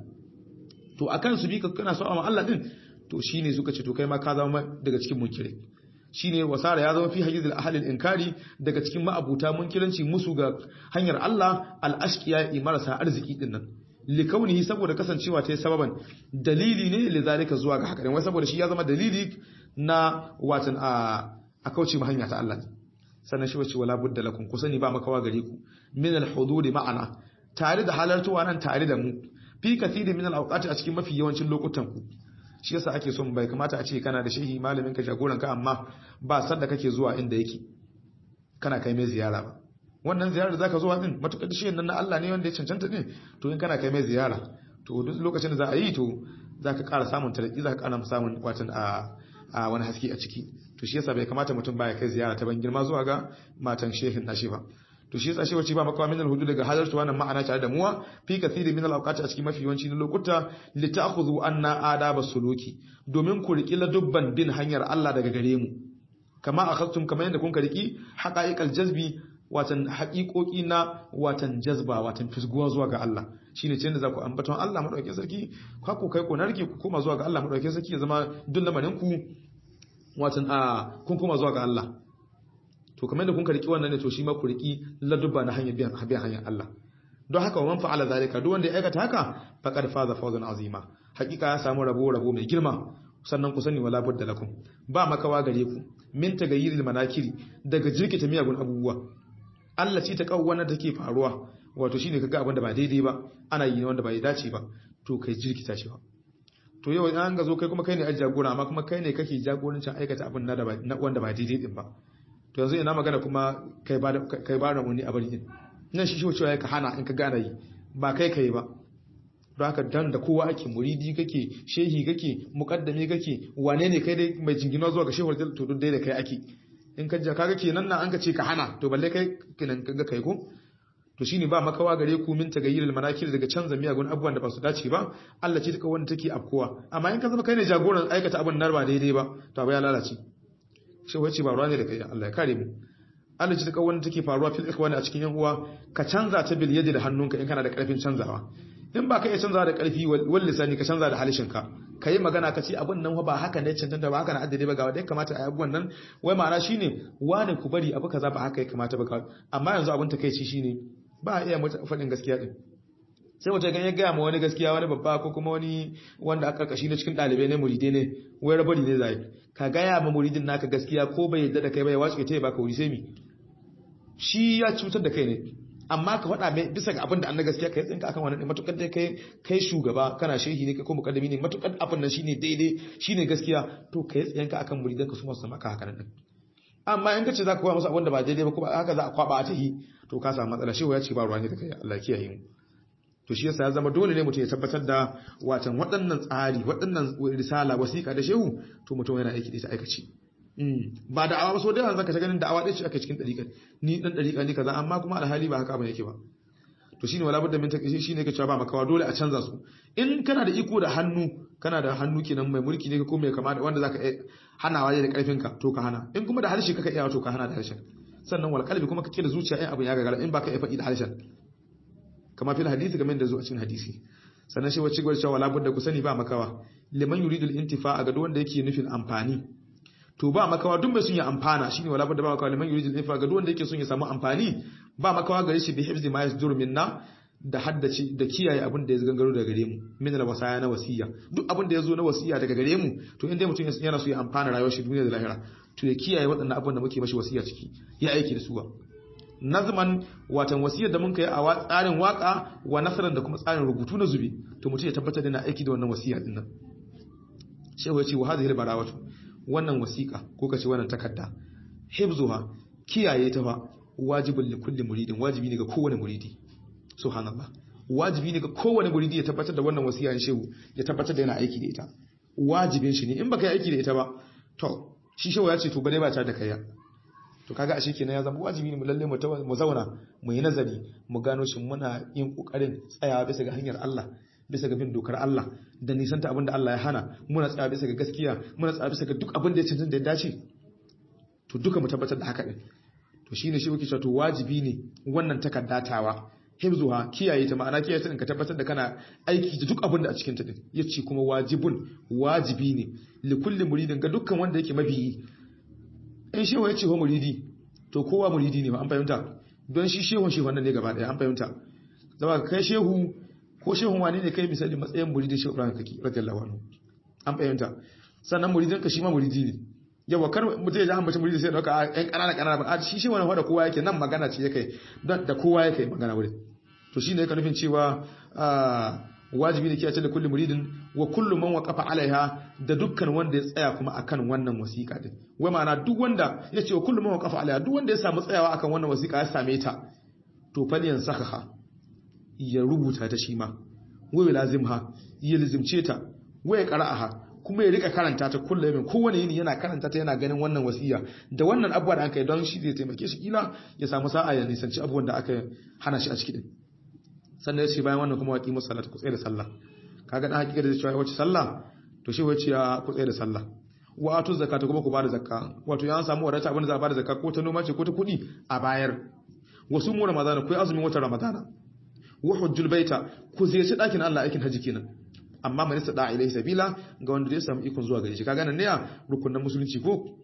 To akan su bi ka kana saba ma Allah din, to shine suka ce to kai ma ka zama daga cikin munkire. Shine wasara ya zama fi hajizil ahlil inkari, daga cikin ma'abuta munkiranci, musu ga hanyar Allah, al-ashqiya, marasa arziki din nan, likaunihi, saboda kasancewa ta sababan, dalili ne, lizalika, zuwa ga haka, wai saboda shi ya zama dalili na watan a kauce ma hanya ta Allah. Sannan shi wace wala budda lakum, ku sani ba makawa gare ku, min al-huduri ma'ana, tare da halartuwa nan tare da mu, fi kathiri min al-awqati, a cikin mafi yawancin lokutan ku. Shi yasa ake son bai kamata a ce kana da shehi malamin ka jagoran ka, amma ba sanda kake zuwa inda yake kana kai mai ziyara ba. Wannan ziyarar da zaka zo din, matukar shehin nan na Allah ne wanda ya cancanta ne, to in kana kai mai ziyara, to duk lokacin da za a yi, to zaka ƙara samun taraki, zaka ƙara samun watan a wani haske a ciki. To shi yasa bai kamata mutum baya kai ziyara ta ban girma zuwa ga matan shehin nashi ba. To shi yasa shi wace ba makawa min alhudu daga halartu wannan ma'ana tare da muwa fi kathiri min alawqati a cikin mafi yawanci na lokuta li ta'khudhu anna adaba suluki, domin ku riki ladubban bin hanyar Allah daga gare mu, kama akhadtum, kama yanda kun ka riki haqa'iqal jazbi, watan haƙiƙoƙi na watan jazba, watan fisguwa zuwa ga Allah. Shine ce da za ku ambaton Allah madaukakin sarki, ku kai ku narke ku koma zuwa ga Allah madaukakin sarki, ya zama duk lamarin ku watan a kun koma zuwa ga Allah. To kamar yadda kun karki wannan ne, to shi ma ku riki ladubba na hanyar biyan hanyar Allah. Don haka wa man fa'ala zalika, duk wanda ya aikata haka, faqad faza fawzan azima, hakika ya samu rabo rabo mai girma. Sannan ku sani wala budda lakum, ba makawa gare ku, min tagayyiril manakiri, daga jirkita miyagun abubuwa Allah ce ta kawo wannan take faruwa, wato shine kaga abin da ba daidai ba ana yi wanda ba ya dace ba, to kai jirkita shi ba. To yau in an ga zo kai kuma kai ne a jagora, amma kuma kai ne kake jagorancin aikata abin na wanda ba daidai din ba, to yanzu ina magana kuma kai ba kai ba wani a bari din nan shi cewa ka hana in ka gane yi ba kai kai ba. Don haka dan da kowa ake, muridi kake, shehi kake, muqaddami kake, wane ne kai dai mai jingina zuwa ga shehu, to duk dai da kai ake. In ka kaga kenan nan an ka ce ka hana, to balle kai kenan kaga kai ko. To shine ba makawa gare ku min tagayyiril manakir, daga canza miyagun abubuwan da ba su dace ba, Allah ce take wanda take afkowa. Amma in ka zama kai ne jagoran aikata abun nan ba daidai ba, to abu ya lalace. Shi wace ba ruwa ne da kai, Allah ya kare mu. Allah ce take wanda take faruwa fil ikhwani a cikin yan uwa, ka canza ta bil yadi da hannunka in kana da karfin canzawa. In ba ka iya canzawa da karfi wal lisani, ka canza da halishinka. Ka yi magana ka ce abun nan ba haka ne cancanta ba, haka na addade ba, ga wanda ya kamata a yi abubuwan nan. Wai ma'ana shine wane ku bari abu kaza ba haka ya kamata ba. Amma yanzu abun takeici shine ba a iya faɗin gaskiya din. Sai mutum ya gaya ma wani gaskiya, wani babba ko kuma wani wanda aka karkashi na cikin ɗalibai ne, muridai ne, wai rabari ne zai ka gaya ma muridin naka gaskiya, ko bai yadda da kai ba ya wace ta ya baka wuri, sai mi shi ya cutar da kai ne. Amma ka faɗa mai bisa ga abin da an na gaskiya, ka yi tsinka akan wannan matukar dai kai kai shugaba kana shehi ne ko mukaddami ne, matukar abin nan shine daidai shine gaskiya, to ka yi tsinka akan muridan ka su masu maka haka nan. Amma in ka ce za ka koya musu abin da ba daidai ba, kuma haka za a kwaba a tahi, to ka samu matsala. Shehu ya ce ba ruwa ne da kai, Allah kiyaye mu. To shi yasa ya zama dole ne mutum ya tabbatar da watan waɗannan tsari, waɗannan risala wasiƙa da shehu, to mutum yana aiki da ita aikaci. Ba da'awa ba, so da yawan zaka ta ganin da'awa ɗaya ce aka cikin ɗariƙa, ni ɗan ɗariƙa ne kaza, amma kuma alhali ba haka abin yake ba. To shine wala budda min taqi, shine yake cewa ba makawa dole a canza su. In kana da iko da hannu, kana da hannu kenan mai mulki ne ko mai kama da wanda zaka hanawa da karfin ka, to ka hana. In kuma da harshe kaka iya, to ka hana da harshen. Sannan wal qalbi kuma kake da zuciya in abin ya gagara, in baka iya faɗi da harshen, kama fil hadisi, kamar da zo a cikin hadisi. Sannan shi wacce gwar cewa wala budda, ku sani ba makawa liman yuridul intifa, ga duk wanda yake nufin amfani, to ba makawa duk mai sun ya amfana, shine wala budda ba makawa liman yuridul intifa, ga duk wanda yake son ya samu amfani, ba makawa gare shi bi hifzi ma yasdur minna, da haddace da kiyaye abin da ya gangaro daga gare mu, min al wasaya na wasiya, duk abin da ya zo na wasiya daga gare mu, to in dai mutum yana so ya amfana rayuwar shi duniya da lahira, to ya kiyaye waɗannan abin da muke mashi wasiya ciki, ya aiki da su ba nazman, watan wasiyar da mun kai a tsarin waka wa nasaran da kuma tsarin rubutu na zubi, to mutum ya tabbatar da yana aiki da wannan wasiya din nan. Shehu ya ce wa hadhihi barawatu, wannan wasiqa ko kace wannan takarda, hifzuha, kiyaye ta fa, wajibul li kulli muridin, wajibi ne ga kowane muridi. Subhanallah, wajibi ne ga kowane muridi ya tabbatar da wannan wasiya in shehu ya tabbatar da yana aiki da ita, wajibin shi ne. In baka yi aiki da ita ba, to shi shehu ya ce to bare ba ta da kaiya. To kaga ashe kenan ya zama wajibi ne mu lalle mu zauna mu yi nazari, mu gano shin muna yin kokarin tsayawa bisa ga hanyar Allah, bisa ga bin dokar Allah da nisanta abin da Allah ya hana, muna tsaya bisa ga gaskiya, muna tsaya bisa ga duk abin da ya cancanta da ya dace, to duka mu tabbatar da haka din. To shine shi muke cewa to wajibi ne wannan takaddatawa hifzuha, kiyaye ta, ma'ana kiyaye ta din ka tabbatar da kana aiki da duk abin da a cikin ta din. Yace kuma wajibun, wajibi ne li kulli muridin, ga dukkan wanda yake mabiyi. In shehu ya ce ho muridi, to kowa muridi ne ba, an fahimta, don shi shehun shehun nan ne gaba daya, an fahimta. Zama kai shehu ko shehun wani ne kai, misali matsayin muridin shehu Ibrahim kake radiyallahu anhu, an fahimta. Sannan muridin ka shi ma muridi ne. Yawa kar mutum ya ji ambaci muridi sai dauka ɗan ƙanana ƙanana ba, a shi shehu wani da kowa yake nan magana ce yake da kowa yake magana wurin. To shine yake nufin cewa wajibi ne kiyace da kulli muridin wa kullu man waqafa alaiha, da dukkan wanda ya tsaya kuma akan wannan wasiƙa din. Wai ma'ana duk wanda ya ce wa kullu man waqafa alaiha, duk wanda ya samu tsayawa akan wannan wasiƙa ya same ta, to falyan sakaha, ya rubuta ta shi ma, wai lazimha, ya lazimce ta, wai qara'aha, Kuma ya rika karanta ta kullum yamin, kowane yini yana karanta ta, yana ganin wannan wasiya da wannan abubuwa da aka yi, don shi zai taimake shi kila ya samu sa'a ya nisanci abubuwan da aka hana shi a ciki din. Sannan ya ce bayan wannan kuma waqi musallata, ku tsaye da sallah. Kaga dan hakika da zai cewa wace sallah, to shi wace ya ku tsaye da sallah. Wa atu zakata, kuma ku bada zakka, wato ya an samu wadata abin da za a bada zakka, ko ta noma ce ko ta kuɗi a bayar. Wasu mu ramadana, ku yi azumin watan ramadana. Wa hujjul baita, ku ziyarci ɗakin Allah, aikin haji kenan. Amma man istada ilaihi sabila, ga wanda zai samu ikon zuwa gare shi. Kaga nan ne rukunin musulunci ko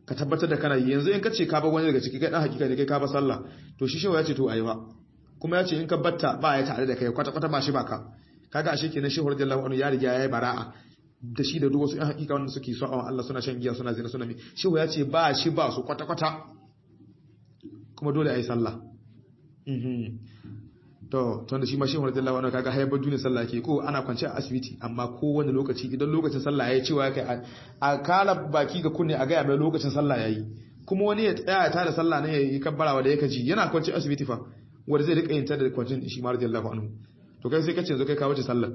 ka tabbatar da kana yi. Yanzu in ka ce ka bar wani daga ciki, kai dan hakika ne, kai ka bar sallah, to shi shehu ya ce to ayi ba, kuma ya ce in ka batta ba ya tare da kai kwata kwata, ba shi baka. Kaga ashe kenan shehu radiyallahu anhu ya riga yayi bara'a da shi da duk wasu yan hakika wanda suke so Allah, suna shan giya, suna zina, suna mi. Shehu ya ce ba shi ba su kwata kwata, kuma dole ayi sallah. To tunda shi ma shehu radiyallahu anhu kaga hayar duniya sallah ke ko ana kwance a asibiti, amma kowane lokaci idan lokacin sallah yayi cewa kai a kala baki ga kunne a gaya mai lokacin sallah yayi, kuma wani ya tsaya ya tada sallah ne yayi kabbarawa da yake ji yana kwance asibiti fa, wanda zai rika yin ta da kwancin shi ma radiyallahu anhu. To kai sai kace yanzu kai ka wuce sallah,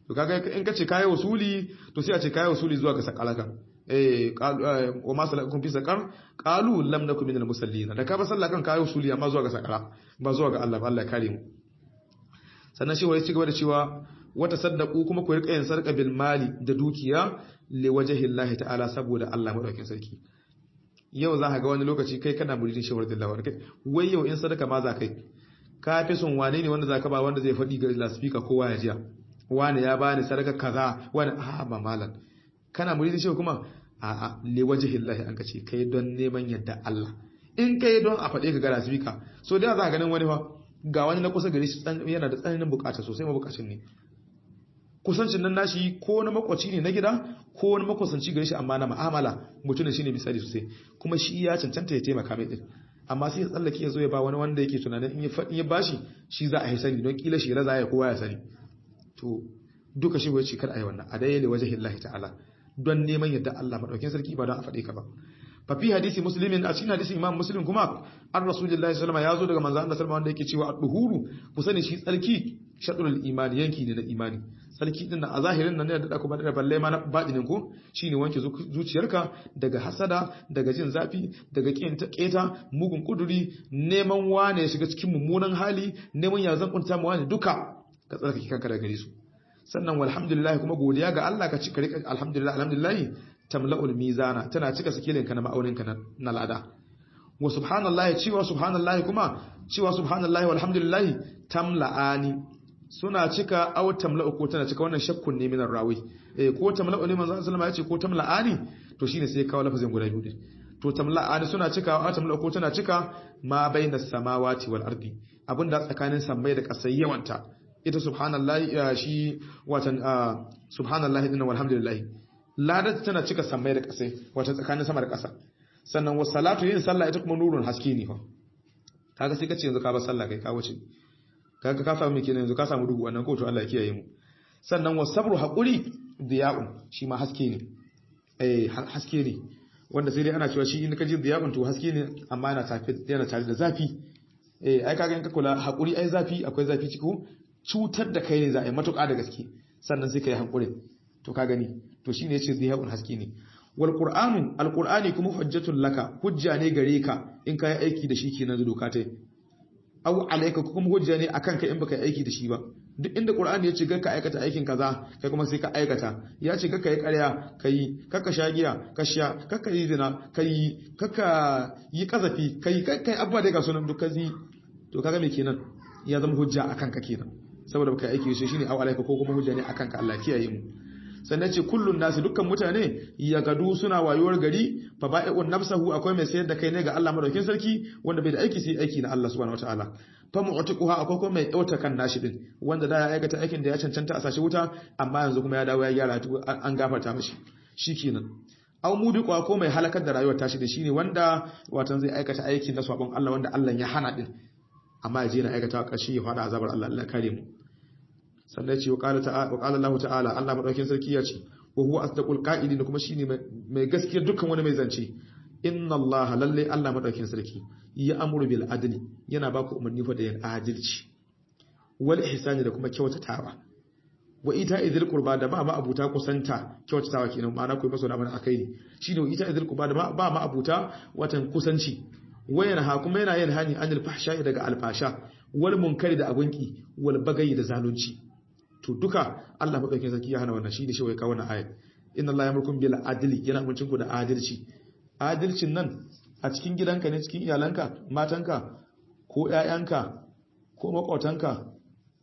to kaga in kace kai wasuli, to sai a ce kai wasuli zuwa ga sakalaka. Eh, wa ma salakakum fi saqar qalu lam nakum minal musallin. Da ka ba sallah kan kai wasuli amma zuwa ga sakara, ba zuwa ga Allah ba, Allah ya kare mu. Sannan shi wai cigaba da cewa wata saddaku, kuma ku rika yin sarka bil mali, da dukiya, li wajhillahi ta'ala, saboda Allah madaukakin sarki. Yau za ka ga wani lokaci kai kana muridin shawar dillawa kai, wai yau in sadaka ma za kai ka fi son wane ne wanda za ka ba, wanda zai faɗi ga lasfika kowa ya jiya, wane ya bani sadaka kaza, wani a ba malam kana muridin shehu kuma a li wajhillahi an kace kai don neman yadda Allah. In kai don a faɗe ka ga lasfika, so da za ka ganin wani fa ga wani na kusa gare shi yana da tsananin bukata sosai, mabukacin ne, kusancin nan nashi ko na makwaci ne na gida ko wani makusanci gare shi, amma na ma'amala mutumin shine misali sosai, kuma shi ya cancanta ya taimaka mai din, amma sai ya tsallake ya zo ya ba wani wanda yake tunanin in ya faɗi ya bashi shi za a yi sani, don kila shi raza ya kowa ya sani. To duka shi wace kar a yi wannan a dai wajhillahi ta'ala, don neman yadda Allah madaukakin sarki, ba don a faɗe ka ba. Fa fi hadisi muslimin, a cikin hadisi imam muslim kuma an rasulullahi sallallahu alaihi wasallam, ya zo daga manzo Allah sallallahu alaihi wasallam wanda yake cewa ad-duhuru, ku sani shi tsarki, shatrul imani, yanki ne na imani. Tsarki din a zahirin nan ne da kuma da balle ma na batinin ko shine wanke zuciyarka daga hasada, daga jin zafi, daga keta, mugun kuduri, neman wane ya shiga cikin mummunan hali, neman ya zan kunta ma wane, duka ka tsarkake kanka daga gare su. Sannan walhamdulillah, kuma godiya ga Allah, ka ci ka rika alhamdulillah alhamdulillah, tamla'ul mizana, tana cika sikilinka na ma'auninka na lada. Wa subhanallahi, cewa subhanallahi kuma cewa subhanallahi walhamdulillahi, tamla'ani, suna cika, aw tamla'u ko tana cika, wannan shakkun ne minar rawi, eh ko tamla'u ne manzo sallallahu alaihi wasallam ya ce ko tamla'ani, to shine sai kawo lafazin guda biyu din. To tamla'ani suna cika, aw tamla'u ko tana cika, ma bainas samawati wal ardi, abinda tsakanin sammai da kasai yawanta ita subhanallahi, shi watan subhanallahi din walhamdulillahi, ladar tana cika sammai da kasai, wata tsakanin sama da kasa. Sannan wa salatu, yin sallah ita kuma nurun, haske ne fa. Kaga sai kace yanzu ka bar sallah kai ka wuce, kaga ka samu kenan yanzu ka samu duhu wannan ko, to Allah ya kiyaye mu. Sannan wa sabru, hakuri, diya'un, shi ma haske ne, eh haske ne wanda sai dai ana cewa shi in ka ji diya'un to haske ne, amma yana tafi yana tare da zafi. Eh ai kaga in ka kula hakuri ai zafi, akwai zafi ciko, cutar da kai ne za a yi matuƙa da gaske, sannan sai ka yi hankuri. To ka gani, to shine yace diya'un haske ne. Wal qur'anu, al qur'ani kuma hujjatul laka, hujja ne gare ka in ka yi aiki da shi kenan da doka tai, aw alayka, kuma hujja ne akan ka in baka yi aiki da shi ba. Duk inda qur'ani ya ce ka aikata aikin kaza, kai kuma sai ka aikata. Ya ce ka yi ƙarya, kai kaka sha giya, ka sha, kaka yi zina, kai kaka yi kazafi, kai kai abubuwa dai ga sunan duk kazi. To kaga me kenan, ya zama hujja akan ka kenan, saboda baka yi aiki da shi, shine aw alayka ko kuma hujja ne akan ka, Allah kiyaye mu. Sannan ce kullun nasu, dukkan mutane, ya gadu, suna wayuwar gari, fa ba'i'un nafsahu, akwai mai sayar da kai ne ga Allah madaukin sarki, wanda bai da aiki sai aiki na Allah subhanahu wataala. Fa mu'tiquha, akwai kuma mai yauta kan nashi din, wanda da ya aikata aikin da ya cancanta a sashi wuta, amma yanzu kuma ya dawo ya gyara, an gafarta mishi shikenan. Aw mudiqa, ko mai halakar da rayuwar tashi da shine wanda watan zai aikata aikin na sabon Allah wanda Allah ya hana din, amma ya je na aikata kashi ya fada azabar Allah, Allah kare mu. Sannan ce wa qala Allah ta'ala, Allah madaukakin sarki ya ce wa huwa asdaqul qa'ilin, kuma shine mai gaskiya dukkan wani mai zance. Inna Allah, lalle Allah madaukakin sarki, ya amuru bil adli, yana baku umarni fa da yin adalci, wal ihsani, da kuma kyautatawa, Wa ita idil qurba, da ba ma abuta kusanta kyautatawa kenan, ma'ana ku yi masa wani akai ne shine wa ita idil qurba, da ba ma abuta watan kusanci. Wayan ha, kuma yana yin hani anil fahsha, daga alfasha, wal munkari, da abunki, wal bagayi, da zalunci. To duka Allah madaukakin sarki ya hana wannan, shine shi wai kawo wannan ayat. Inna Allah ya'murukum bil adli, yana umarcin ku da adalci. Adalcin nan a cikin gidanka ne, cikin iyalanka, matanka ko ƴaƴanka ko maƙotanka,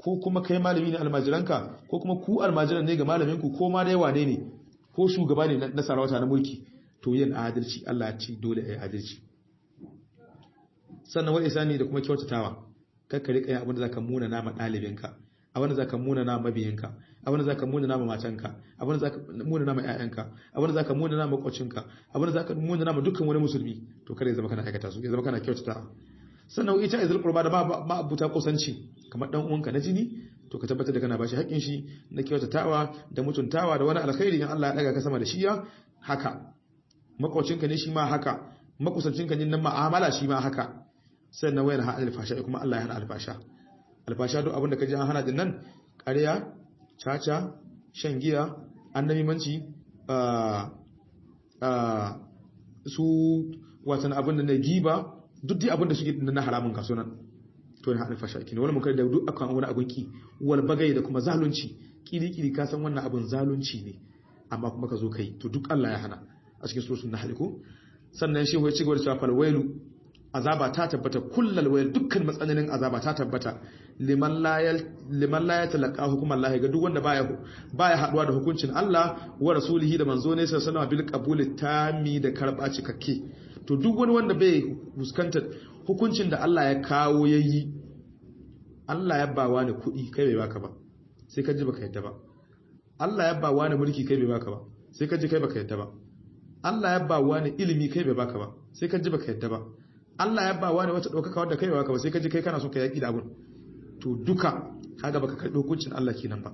ko kuma kai malami ne almajiranka, ko kuma ku almajiran ne ga malaminku, ko ma dai wane ne, ko shugaba ne na sarauta na mulki, to yin adalci Allah ya ce dole a yi adalci. Sannan wa isani, da kuma kyautatawa. Kar ka rika yin abin da zaka muna nama ɗalibinka, abin da zaka muna nama mabiyinka, abin da zaka muna nama matanka, abin da zaka muna nama ƴaƴanka, abin da zaka muna nama makocinka, abin da zaka muna nama dukkan wani musulmi, to kada ya zama kana aikata su, ya zama kana kyautatawa. Sannan ita izul qurba, da ma abuta kusanci, kamar dan uwanka na jini, to ka tabbatar da kana bashi haƙƙin shi na kyautatawa da mutuntawa da wani alkhairi in Allah ya daga ka sama da shi ya haka. Makocinka ne shi ma haka, makusancinka ne na ma'amala shi ma haka. Sannan wayan ha alfasha, kuma Allah ya hana alfasha. Alfasha duk abin da ka ji an hana din nan, ƙarya, caca, shan giya, annabimanci, su watan abin da na giba, duk dai abin da suke na haramun kaso nan, to ne alfasha kine. Wani munkar, da duk akan wani abun ki, wal bagai, da kuma zalunci. Kiri kiri ka san wannan abun zalunci ne, amma kuma ka zo kai, to duk Allah ya hana a cikin suratul nahl ko. Sannan shehu ya ci gaba da cewa fal wailu, azaba ta tabbata, kullal wayl, dukkan matsananin azaba ta tabbata, liman la yatalaqa hukum Allah, ga duk wanda baya haduwa da hukuncin Allah wa rasulihi, da manzo ne sallallahu alaihi wasallam, bil qabuli tami, da karba cikakke. To duk wani wanda bai fuskantar hukuncin da Allah ya kawo yayi, Allah ya ba wani kuɗi kai bai baka ba, sai ka ji baka yadda ba. Allah ya ba wani mulki kai bai baka ba, sai ka ji kai baka yadda ba. Allah ya ba wani ilimi kai bai baka ba, sai ka ji baka yadda ba. Allah ya ba wani wata ɗaukaka wadda kai baka ba, sai ka ji kai kana so ka yaƙi da abun. To duka kaga baka karɓi hukuncin Allah kenan ba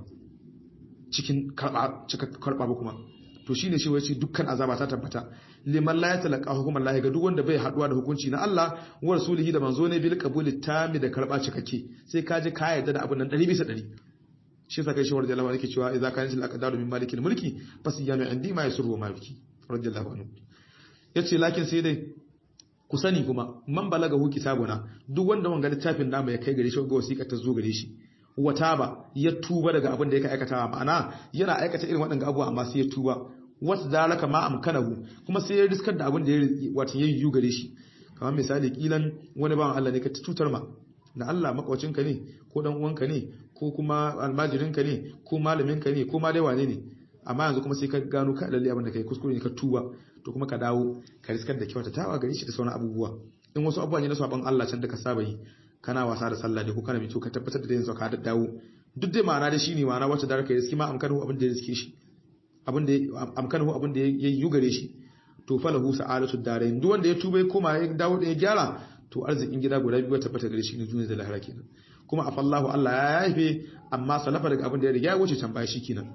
cikin karɓa, cika karɓa ba kuma. To shine shi wace dukkan azaba ta tabbata liman la yatalaqa hukum Allah, ga duk wanda bai haduwa da hukunci na Allah wa rasulihi, da manzo ne, bil qabuli tami, da karɓa cikakke, sai ka ji ka yarda da abun nan 100 bisa 100. Shi yasa kai shi radiyallahu anhu yake cewa idza kanat al aqdaru min malikil mulki fasiyanu indi ma yasru wa ma yabki, radiyallahu anhu. Yace lakin sai dai ku sani kuma, man balaga hu kitabuna, duk wanda wanga littafin namu ya kai gare shi, ga wasiƙa ta zo gare shi, wata ba ya tuba daga abin da yake aikatawa, ma'ana yana aikata irin waɗanda abubuwa amma sai ya tuba, wata dalaka ma amkanahu, kuma sai ya riskar da abin da ya wata ya yiwu gare shi. Kamar misali, kilan wani bawan Allah ne ka cutar ma da Allah, makwacinka ne ko dan uwanka ne ko kuma almajirinka ne ko malaminka ne ko ma dai wane ne, amma yanzu kuma sai ka gano ka lalle abin da kai kuskure ne, ka tuba, to kuma ka dawo ka riskar da kyautatawa gare shi da sauran abubuwa. In wasu abubuwa ne na sabon Allah can da ka saba yi, kana wasa da sallah ne ko kana mito, ka tabbatar da yanzu ka daddawo. Duk dai ma'ana da shine ma'ana wacce da ka riski ma amkanu abin da ya riske shi, abin da amkanu, abin da ya yi gare shi, to falahu sa'alatu darain. Duk wanda ya tuba ya koma ya dawo da ya gyara, to arzikin gida guda biyu tabbata gare shi ne, duniya da lahira kenan. Kuma afallahu, Allah ya yafe amma salafa, daga abin da ya riga ya wuce can baya, shikenan.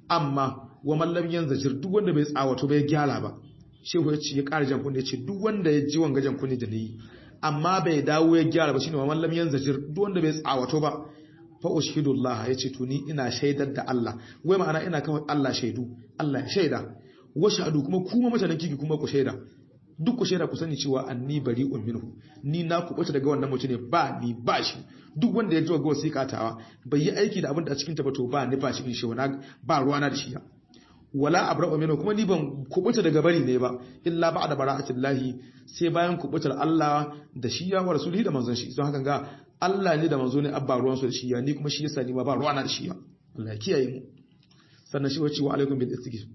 Amma wa mallam yanzajir, duk wanda bai tsawato bai gyara ba, shehu ya ce ya ƙara jan kunne, ya ce duk wanda ya ji wanga jan kunne da nayi amma bai dawo ya gyara ba, shine wa mallam yanzajir, duk wanda bai tsawato ba, fa ushhidullah, ya ce to ni ina shaidar da Allah, wai ma'ana ina kawo Allah shaidu, Allah ya shaida, wa shahadu, kuma kuma mutanen kiki kuma ku shaida, duk ku shaida, ku sani cewa anni bari'un minhu, ni na kubuta daga wannan mutum ne, ba ni ba shi. Duk wanda ya ji ga wasiƙa tawa bai yi aiki da abin da a cikin ta ba, to ba ni ba shi, in shi ba ruwana da shi. Wala abra'u minhu, kuma ni ban kubuta daga bari ne ba, illa ba'da bara'atillahi, sai bayan kubutar Allah da shi ya wa rasulihi, da manzon shi. Don haka ga Allah ne da manzo ne abba ruwan su da shi ya, ni kuma shi yasa ni ma ba ruwana da shi ya. Allah ya kiyaye mu. Sannan shi wace wa alaikum bil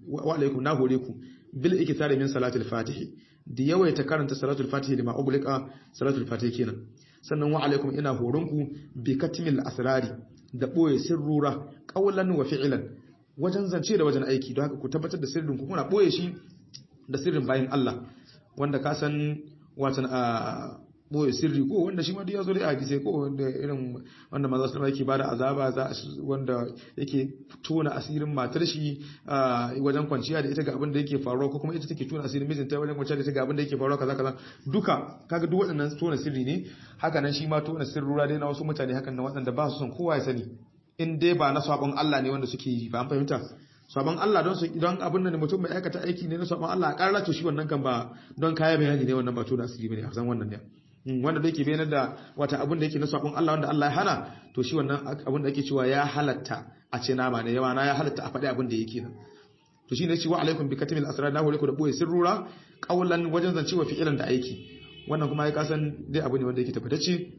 wa alaikum, na hore ku, bil ikthari min salatul fatihi, da yawaita karanta salatul fatihi lima ughliqa, salatul fatihi kenan. Sannan wa alaikum, ina horon ku, bi katmil asrari, da boye sirrura, qawlan wa fi'lan, wajen zance da wajen aiki. Don haka ku tabbatar da sirrin ku kuna boye shi da sirrin bayan Allah, wanda ka san watan a boye sirri ko wanda shi ma duk ya zo da hadisi ko wanda irin wanda manzo sallallahu alaihi yake bada azaba za wanda yake tona asirin matar shi wajen kwanciya da ita ga abin da yake faruwa, ko kuma ita take tona asirin mijinta wajen kwanciya da ita ga abin da yake faruwa, kaza kaza. Duka kaga duk waɗannan tona sirri ne. Haka nan shi ma tona sirrura dai na wasu mutane hakan nan waɗanda ba su son kowa ya sani. In dai ba na sabon Allah ne wanda suke yi ba, an fahimta? Sabon Allah don su don abin da mutum mai aikata aiki ne na sabon Allah a karra, to shi wannan kan ba don kaya bayani ne, wannan ba tona asiri bane, a san wannan ne. Wanda da yake bayanar da wata abin da yake na sabon Allah wanda Allah ya hana, to shi wannan abin da ake cewa ya halatta a ce nama ne yawa na ya halatta a faɗi abin da yake nan. To shine ce wa alaikum bi katimil asrar, na hore ku da boye sirrura, qaulan wajen zancewa, fi'ilan da aiki. Wannan kuma ya kasan dai abu ne wanda yake tabbatacce.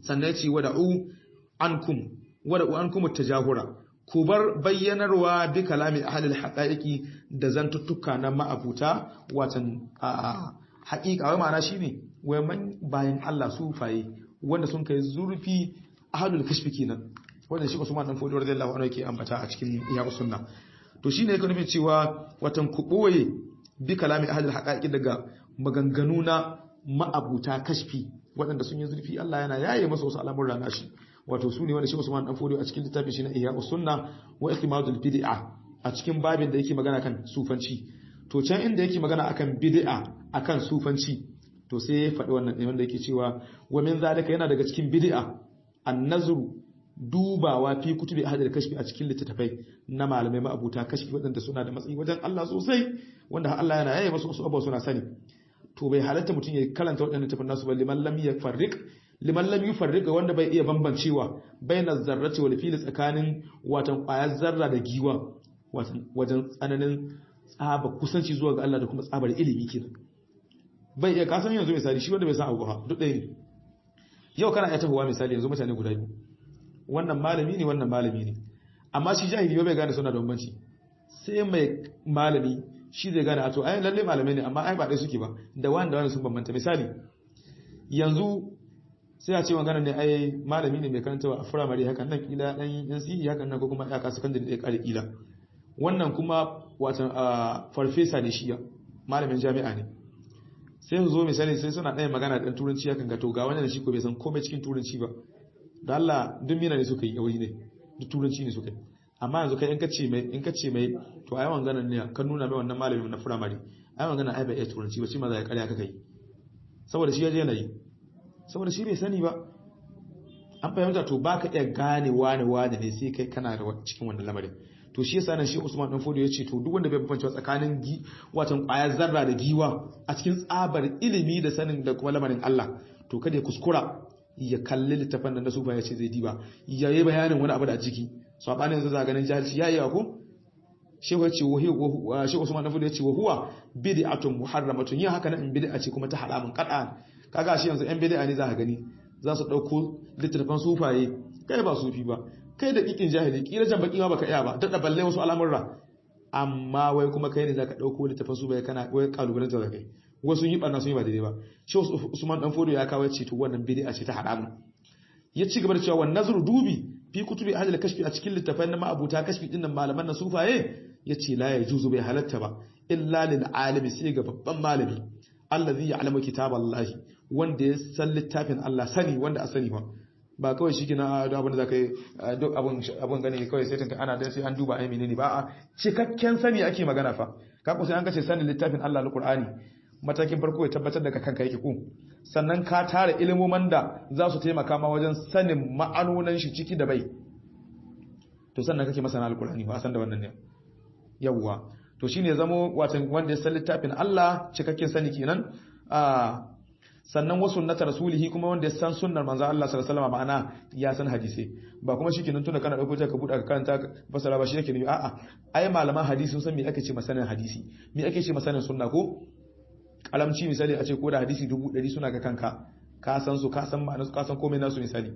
Sannan ya ce wada'u ankum, wada'u ankum tajahura, ku bar bayyanarwa bi kalami ahlil haqaiqi da zantuttuka na ma'abuta watan haƙiƙa. Wai ma'ana shine wai man bayan Allah sufaye wanda sun kai zurfi, ahlul kashfi kenan, wanda shi Usman dan Fodio radiyallahu anhu yake ambata a cikin Ihya Sunna. To shine yake nufin cewa watan ku boye bi kalami ahlul haqaiqi daga maganganu na ma'abuta kashfi waɗanda sun yi zurfi, Allah yana yaye masa wasu al'amuran nashi. Wato su ne wanda shi Usman dan Fodio a cikin littafin shi na Ihya Sunna wa Ikhmadul Bid'a, a cikin babin da yake magana kan sufanci, to can inda yake magana akan bid'a akan sufanci, to sai ya faɗi wannan ne wanda yake cewa wa min zalika, yana daga cikin bid'a, an-nazru, dubawa, fi kutubi ahadil kashfi, a cikin littattafai na malamai ma'abuta kashfi waɗanda suna da matsayi wajen Allah sosai, wanda Allah yana yaye masu wasu abubuwa suna sani. To bai halatta mutum ya karanta waɗannan littattafan nasu ba, liman lam yafarriq, liman lam yufarriq, wanda bai iya bambancewa baina zarrati wal fil, tsakanin watan ƙwayar zarra da giwa, watan wajen tsananin tsaba kusanci zuwa ga Allah da kuma tsabar ilimi kenan. Bai iya kasan yanzu misali shi wanda bai san abu ba duk ɗaya ne. Yau kana iya tahowa misali yanzu mutane guda biyu, wannan malami ne, wannan malami ne, amma shi jahili bai gane suna da bambanci, sai mai malami shi zai gane a to ai lalle malamai ne, amma ai ba ɗaya suke ba, da wani da wani sun bambanta. Misali yanzu sai a ce magana ne ai malami ne mai karantawa a firamare hakan nan, kila dan NCE hakan nan, ko kuma ya kasu kan da ya kare kila. Wannan kuma watan farfesa ne, shi malamin jami'a ne. Sai su zo misali sai suna ɗaya magana ɗan turanci hakan ga, to ga wannan shi ko bai san komai cikin turanci ba. Da Allah duk mina ne suka yi a ne, duk turanci ne suka yi. Amma yanzu kai in ka ce mai, in ka ce mai to ai wannan ne kan nuna mai wannan malamin na firamare, ai wannan ai bai iya turanci ba, shi ma za ya karya kaka yi, saboda shi yaje yana yi, saboda shi bai sani ba. An fahimta? To baka iya gane wane wane ne sai kai kana da cikin wannan lamarin. To shi yasa nan shi Usman dan Fodio yace to duk wanda bai bambance tsakanin gi watan kwayar zarra da giwa a cikin tsabar ilimi da sanin da kuma lamarin Allah, to kada ya kuskura ya kalli littafin nan na sufa ya ce zai diba ya yi bayanin wani abu da a ciki. Sabanin yanzu za ganin jahilci ya yi ko shehu ya ce wa shehu Usman dan Fodio ya ce wa huwa bid'atun muharramatun, yin haka nan in bid'a ce kuma ta haramun qat'an. Kaga shi yanzu yan bid'a ne za ka gani za su dauko littafan sufaye, kai ba sufi ba, kai da kikin jahili, kila jan baki ma baka iya ba, dada balle wasu al'amurra, amma wai kuma kai ne zaka dauko littafin su bai kana wai kalubalen ta zakai, wasu yi barna sun yi ba daidai ba. Shi Usman dan Fodo ya kawo ce to wannan bid'a ce ta haramu. Ya ci gaba da cewa wan nazru, dubi, fi kutubi ahli al-kashfi, a cikin littafan na ma'abuta kashfi dinnan, malaman na sufaye, yace la yajuzu, bai halatta ba, illa lil alimi, sai ga babban malami, allazi ya'lamu kitaballahi, wanda ya san littafin Allah sani wanda a sani ba, ba kawai shi gina duk abin da za ka yi duk abin gani kawai sai tunka ana dan sai an duba ai menene ba, a cikakken sani ake magana fa. Ka kusa an kace sanin littafin Allah alqur'ani, matakin farko ya tabbatar da kanka yake ku, sannan ka tara ilimoman da za su taimaka ma wajen sanin ma'anonan shi ciki da bai, to sannan kake masana alqur'ani ba san da wannan ne. Yawwa, to shine zamo watan wanda ya san littafin Allah cikakken sani kenan. A sannan wasu sunnata rasulihi, kuma wanda ya san sunnar manzo Allah sallallahu alaihi wasallam, ma'ana ya san hadisi, ba kuma shikenan tunda kana dauko ka buɗa ka karanta fasara ba shi yake nufi. A'a, ai malaman hadisi sun san me ake ce masanin hadisi, me ake ce masanin sunna. Ko kalamci misali a ce ko da hadisi 100 suna ga kanka, ka san su, ka san ma'anar su, ka san komai nasu misali.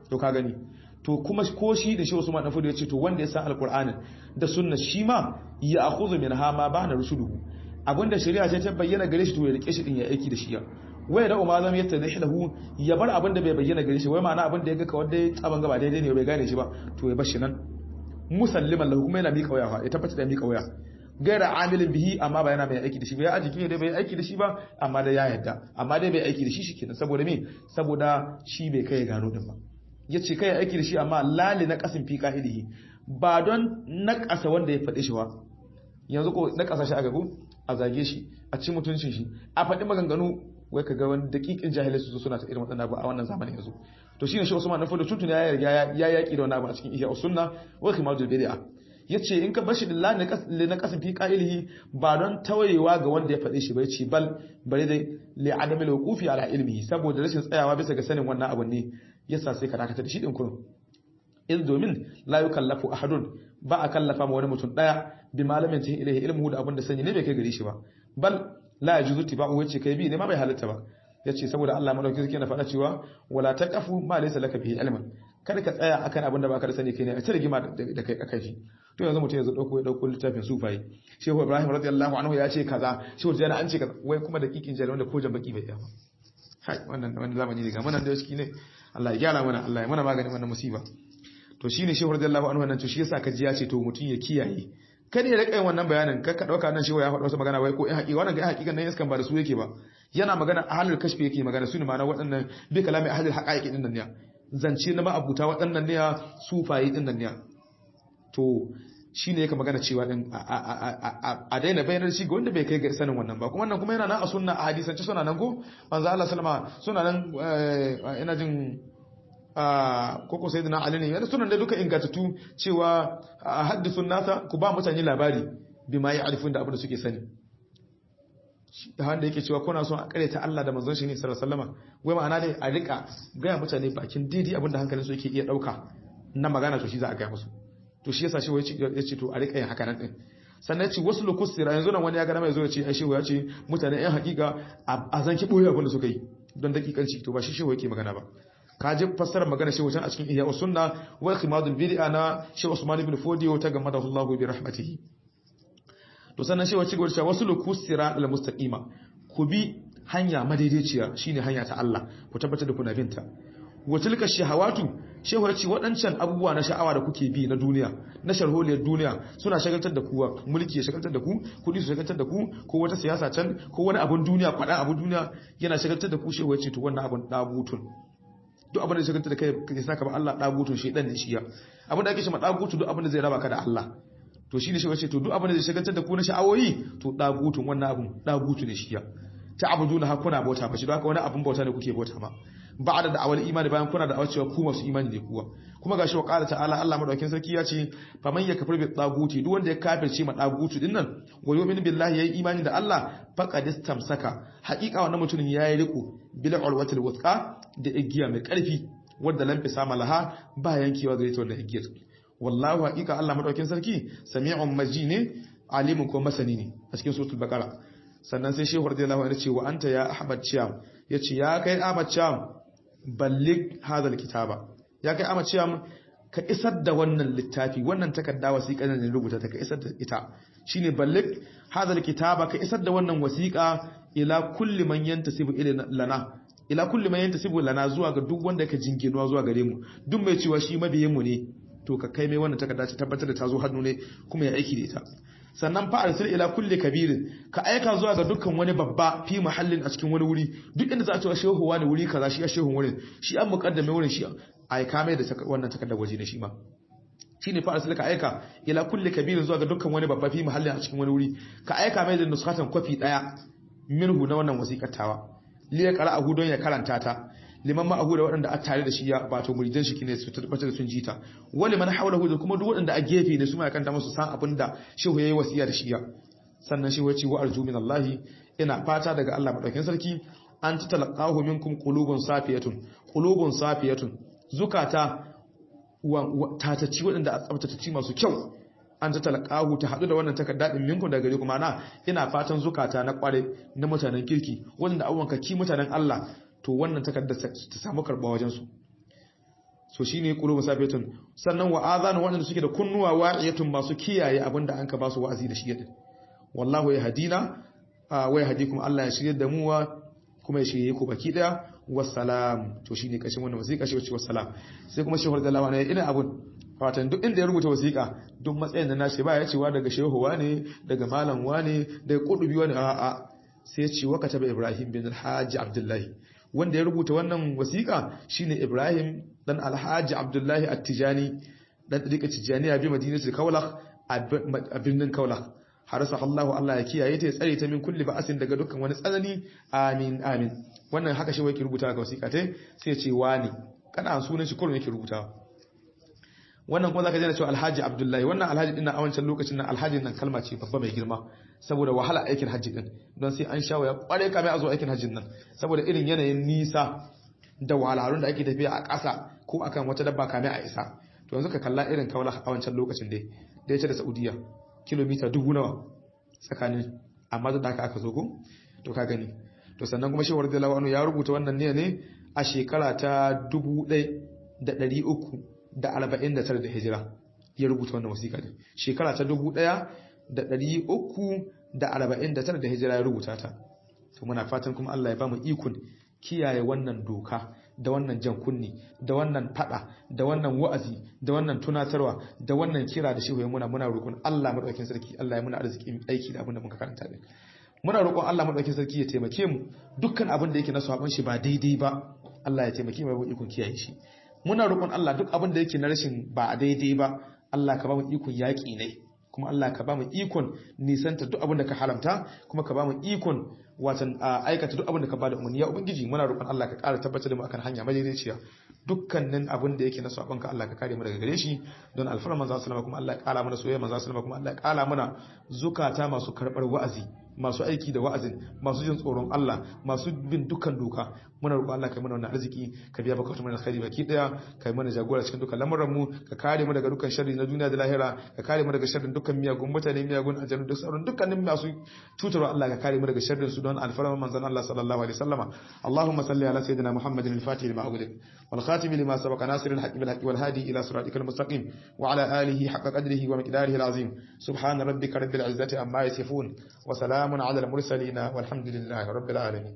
To ka gani, to kuma ko shi da shi Usman dan Fodio ya ce to wanda ya san alqur'anin da sunna shi ma ya akhudhu minha ma ba'na rusuluhu, abinda shari'a ce ta bayyana gare shi to ya rike shi din ya aiki da shi, ya wai da umma zam yatta lahu, ya bar abin da bai bayyana gare shi, wai ma'ana abin da ya ga kawai dai tsaban gaba daidai ne bai gane shi ba, to ya bar shi nan musalliman lahu, kuma yana miƙa wuya, ya tabbata da miƙa wuya, gaira amilin bihi, amma ba yana mai aiki da shi ba, ya ajiki dai bai aiki da shi ba, amma dai ya yadda, amma dai bai aiki da shi shikenan. Saboda me? Saboda shi bai kai gano din ba. Yace kai aiki da shi amma lali na kasin fi qa'idihi, ba don na kasa wanda ya faɗe shi ba. Yanzu ko na kasa shi aka ko a zage shi, a ci mutuncin shi, a faɗi maganganu, wai ka ga wani dakikin jahilai su suna ta irin waɗannan abu a wannan zamanin yanzu. To shine shi Usman dan Fodo tuntuni ya riga ya yaki da wannan abu a cikin Ihya Sunna wa Khimadul Bid'a. Yace in ka bashi lillahi na kasin fi qa'ilihi ba don tawayewa ga wanda ya faɗe shi ba, yace bal bare dai li adami alwuqufi ala ilmihi, saboda rashin tsayawa bisa ga sanin wannan abun ne yasa sai ka dakatar da shi din kurun. In domin la yukallafu ahadun, ba a kallafa ma wani mutum daya bi malamin ta ilaihi ilmuhu, da abun da sani ne bai kai gare shi ba, bal la yajuzu tiba'u, yace kai bi ne ma bai halatta ba. Yace saboda Allah madaukakin sarki yana faɗa cewa wala taqafu ma laysa laka bihi ilmun, kada ka tsaya akan abin da baka da sani kai ne a ta rigima da kai akan shi. To yanzu mutum yanzu dauko ya dauko littafin sufayi, Shehu Ibrahim radiyallahu anhu ya ce kaza, Shehu Tijani an ce kaza, wai kuma da kikin jari wanda ko jan baki bai iya ba. Hai, wannan wannan zamani ne ga mana da shi ne. Allah ya gyara mana, Allah ya mana maganin wannan musiba. To shine Shehu radiyallahu anhu nan, to shi yasa ka ji ya ce to mutum ya kiyaye, kada ya rika yin wannan bayanin. Ka dauka nan shehu ya faɗa wasu magana wai ko in haƙiƙa wannan ga haƙiƙan nan iskan ba da su yake ba, yana magana ahlul kashfi yake magana su ne, ma'ana waɗannan bi kalami ahlul haqaiqi din nan ne, zance na ma'abuta waɗannan ne sufayi din nan ne. To shine yake magana cewa din a daina bayanar shi ga wanda bai kai ga sanin wannan ba. Kuma wannan kuma yana nan a sunna, a hadisance suna nan ko manzo Allah sallama suna nan, ina jin koko sayyidina Ali ne yana sunan da duka ingantattu cewa haddisun nasa, ku ba mutane labari bima ya'rifun, da abin da suke sani. Wanda yake cewa kuna son a ta Allah da manzon shi ne sallallahu alaihi wasallama, wai ma'ana dai a rika gaya mutane bakin daidai abin da hankalin su yake iya dauka na magana, to shi za a gaya musu. To shi yasa shi wai yace to a rika yin haka nan din. Sannan ya ce wasu lokusira, yanzu nan wani ya gana mai zo ya ce ai shehu ya ce mutane yan hakika a zanki boye abin da suka yi don dakikanci, to ba shi shehu yake magana ba. Ka ji fassarar magana shehu can a cikin Ihya Sunna wa Khimadul Bid'a na Shehu Usman ibn Fodiyo ta gamada Allahu bi rahmatihi. To sannan shehu ci gaba da cewa wasu lukusira al mustaqima, ku bi hanya madaidaiciya, shine hanya ta Allah, ku tabbatar da kuna binta. Wa tilka shahawatu, shehu ya ce waɗancan abubuwa na sha'awa da kuke bi na duniya, na sharholiyar duniya, suna shagaltar da kuwa, mulki ya shagaltar da ku, kuɗi su shagaltar da ku, ko wata siyasa can, ko wani abun duniya, kwaɗan abun duniya yana shagaltar da ku. Shehu ya ce to wannan abun dagutun, duk abin da shagaltar da kai ya saka ba Allah dagutun, shedan ne shi ya abin da ake cewa dagutu, duk abin da zai raba ka da Allah. To shine shehu ya ce to duk abin da zai shagaltar da ku na sha'awoyi, to dagutun wannan abun dagutu ne shi ya ta'buduna, ha kuna bauta ba shi, don haka wani abun bauta ne kuke bauta ma ba'da da awal imani, bayan kuna da awal cewa ku masu imani ne kuwa. Kuma gashi wa qala ta'ala, Allah madaukakin sarki ya ce faman yakfur bi taguti, duk wanda ya kafirce ma tagutu din nan, wa yu'min billahi, yayi imani da Allah, faqad istamsaka, haqiqa wannan mutumin yayi riko bil urwatil wuthqa, da igiya mai karfi wanda lam fisama laha, ba yankewa gare ta wannan igiyar. Wallahu, haqiqa Allah madaukakin sarki sami'un maji ne, alimun ko masani ne, a cikin suratul baqara. Sannan sai shehu radiyallahu anhu ya ce wa anta ya Ahmad Cham, yace ya kai Ahmad Cham, ballig hadal kitaba, ya kai Ahmad Cham, ka isar da wannan littafi, wannan takarda wasiƙa da rubuta ta, ka isar da ita, shine ballig hadal kitaba, ka isar da wannan wasiƙa ila kulli man yantasibu ila lana, ila kulli man yantasibu lana, zuwa ga duk wanda ka jinginuwa zuwa gare mu, duk mai cewa shi mabiyin mu ne, to ka kai mai wannan takarda, ta tabbatar da ta zo hannu ne kuma ya aiki da ita. Sannan fa arsil ila kulli kabirin, ka aika zuwa ga dukkan wani babba, fi mahallin, a cikin wani wuri, duk inda za a cewa shehu wani wuri kaza, shi ya shehun wurin, shi an muqaddame wurin, shi aika mai da wannan takardar waje ne shi ma. Shine fa arsil, ka aika ila kulli kabirin, zuwa ga dukkan wani babba, fi mahallin, a cikin wani wuri, ka aika mai da nuskatan, kwafi daya, minhu, na wannan wasiƙar tawa, li ya qara'ahu, don ya karanta ta, liman ma'ahu, da waɗanda a tare da shi, ya bato muridan shi kine su tabbatar da sun jita, wali man hawlahu, da kuma duk waɗanda a gefe ne su ma kanta musu san abin da shehu yayi wasiya da shi ya. Sannan shehu ya ce wa arju min Allah, ina fata daga Allah madaukakin sarki, an tatalaqahu minkum qulubun safiyatun, qulubun safiyatun, zukata tatacci waɗanda a tsabtatacci masu kyau, an tatalaqahu, ta hadu da wannan takarda din, minkum, daga gare ku. Ma'ana ina fatan zukata na kware, na mutanen kirki, waɗanda abuwan ki mutanen Allah, to wannan takardar ta samu karɓa wajensu. So shi ne ƙulubu safetun. Sannan wa azanu, waɗanda suke da kunnuwa, wa'iyatun, masu kiyaye abinda an ka ba su wa'azi da shi yadda. Wallahu ya hadina wa ya hadikum, Allah ya shirye da mu wa kuma ya shirye ku baki daya. Wassalam. To shine kashin wannan wasiƙa, shi wace wassalam. Sai kuma shehu radiyallahu anhu ina abun fatan duk inda ya rubuta wasiƙa, duk matsayin da nashi, ba ya cewa daga shehu wane, daga malam wane, daga kudubi wane, a'a, sai ya ce wa kataba Ibrahim bin Alhaji Abdullahi. Wanda ya rubuta wannan wasiƙa shine Ibrahim dan Alhaji Abdullahi At-Tijani, dan dariƙa Tijaniya, bi Madinatul Kaulakh, a birnin Kaulakh. Harasa Allahu, Allah ya kiyaye ta, ya tsare ta, min kulli ba'asin, daga dukkan wani tsanani, amin amin. Wannan haka shi yake rubuta ga wasiƙa ta, sai ya ce wani Kana sunan shi kullum yake rubutawa. Wannan kuma zaka ji na cewa Alhaji Abdullahi. Wannan Alhaji din a wancan lokacin nan Alhaji nan kalma ce babba mai girma saboda wahala aikin hajji din, don sai an shawo ya kware kamar a zo aikin hajjin nan, saboda irin yanayin nisa da wahalhalun da ake tafiya a ƙasa ko akan wata dabba kamar a isa. To yanzu ka kalla irin kawla a wancan lokacin dai da ya ce da Saudiya kilomita 2000 nawa tsakanin, amma da haka aka zo ko. To ka gani. To sannan kuma Shehu radiyallahu anhu ya rubuta wannan ne a shekara ta 1349 da hijira ya rubuta wannan wasiƙa din. Shekara ta 1349 da hijira ya rubuta ta. To muna fatan kuma Allah ya ba mu ikon kiyaye wannan doka da wannan jan kunni da wannan fada da wannan wa'azi da wannan tunatarwa da wannan kira da shehu ya muna. Muna roƙon Allah madaukakin sarki Allah ya muna arzikin aiki da abin da muka karanta din. Muna roƙon Allah madaukakin sarki ya taimake mu dukkan abin da yake na sabon shi ba daidai ba, Allah ya taimake mu ikon kiyaye shi. Muna roƙon Allah duk abin da yake na rashin ba daidai ba, Allah ka ba mu ikon yaƙi ne, kuma Allah ka ba mu ikon nisanta duk abin da ka haramta, kuma ka ba mu ikon watan aikata duk abin da ka bada umarni. Ya ubangiji muna roƙon Allah ka ƙara tabbatar da mu akan hanya madaidaiciya. Dukkanin abin da yake na sabonka Allah ka kare mu daga gare shi don alfarma manzo sallallahu, kuma Allah ya ƙara mana soyayya manzo sallallahu, kuma Allah ya ƙara mana zukata masu karɓar wa'azi, masu aiki da wa'azin, masu jin tsoron Allah, masu bin dukkan doka. Muna roƙon Allah kai mana wannan arziki, ka biya bukatun mu na alkhairi baki daya, kai mana jagora cikin dukkan lamuran mu, ka kare mu daga dukkan sharri na duniya da lahira, ka kare mu daga sharrin dukkan miyagun mutane, miyagun aljanu da sauran dukkanin masu cutarwa. Allah ka kare mu daga sharrin su don alfarma manzon Allah sallallahu alaihi wasallama. Allahumma salli ala sayyidina Muhammadin al-Fatih lima ughliq wal khatim lima sabaqa nasir al-haqqi bil haqqi wal hadi ila siratikal mustaqim wa ala alihi haqqa qadrihi wa miqdarihi al-azim. Subhana rabbika rabbil izzati amma yasifun wa salamun ala al-mursalin walhamdulillahi rabbil alamin.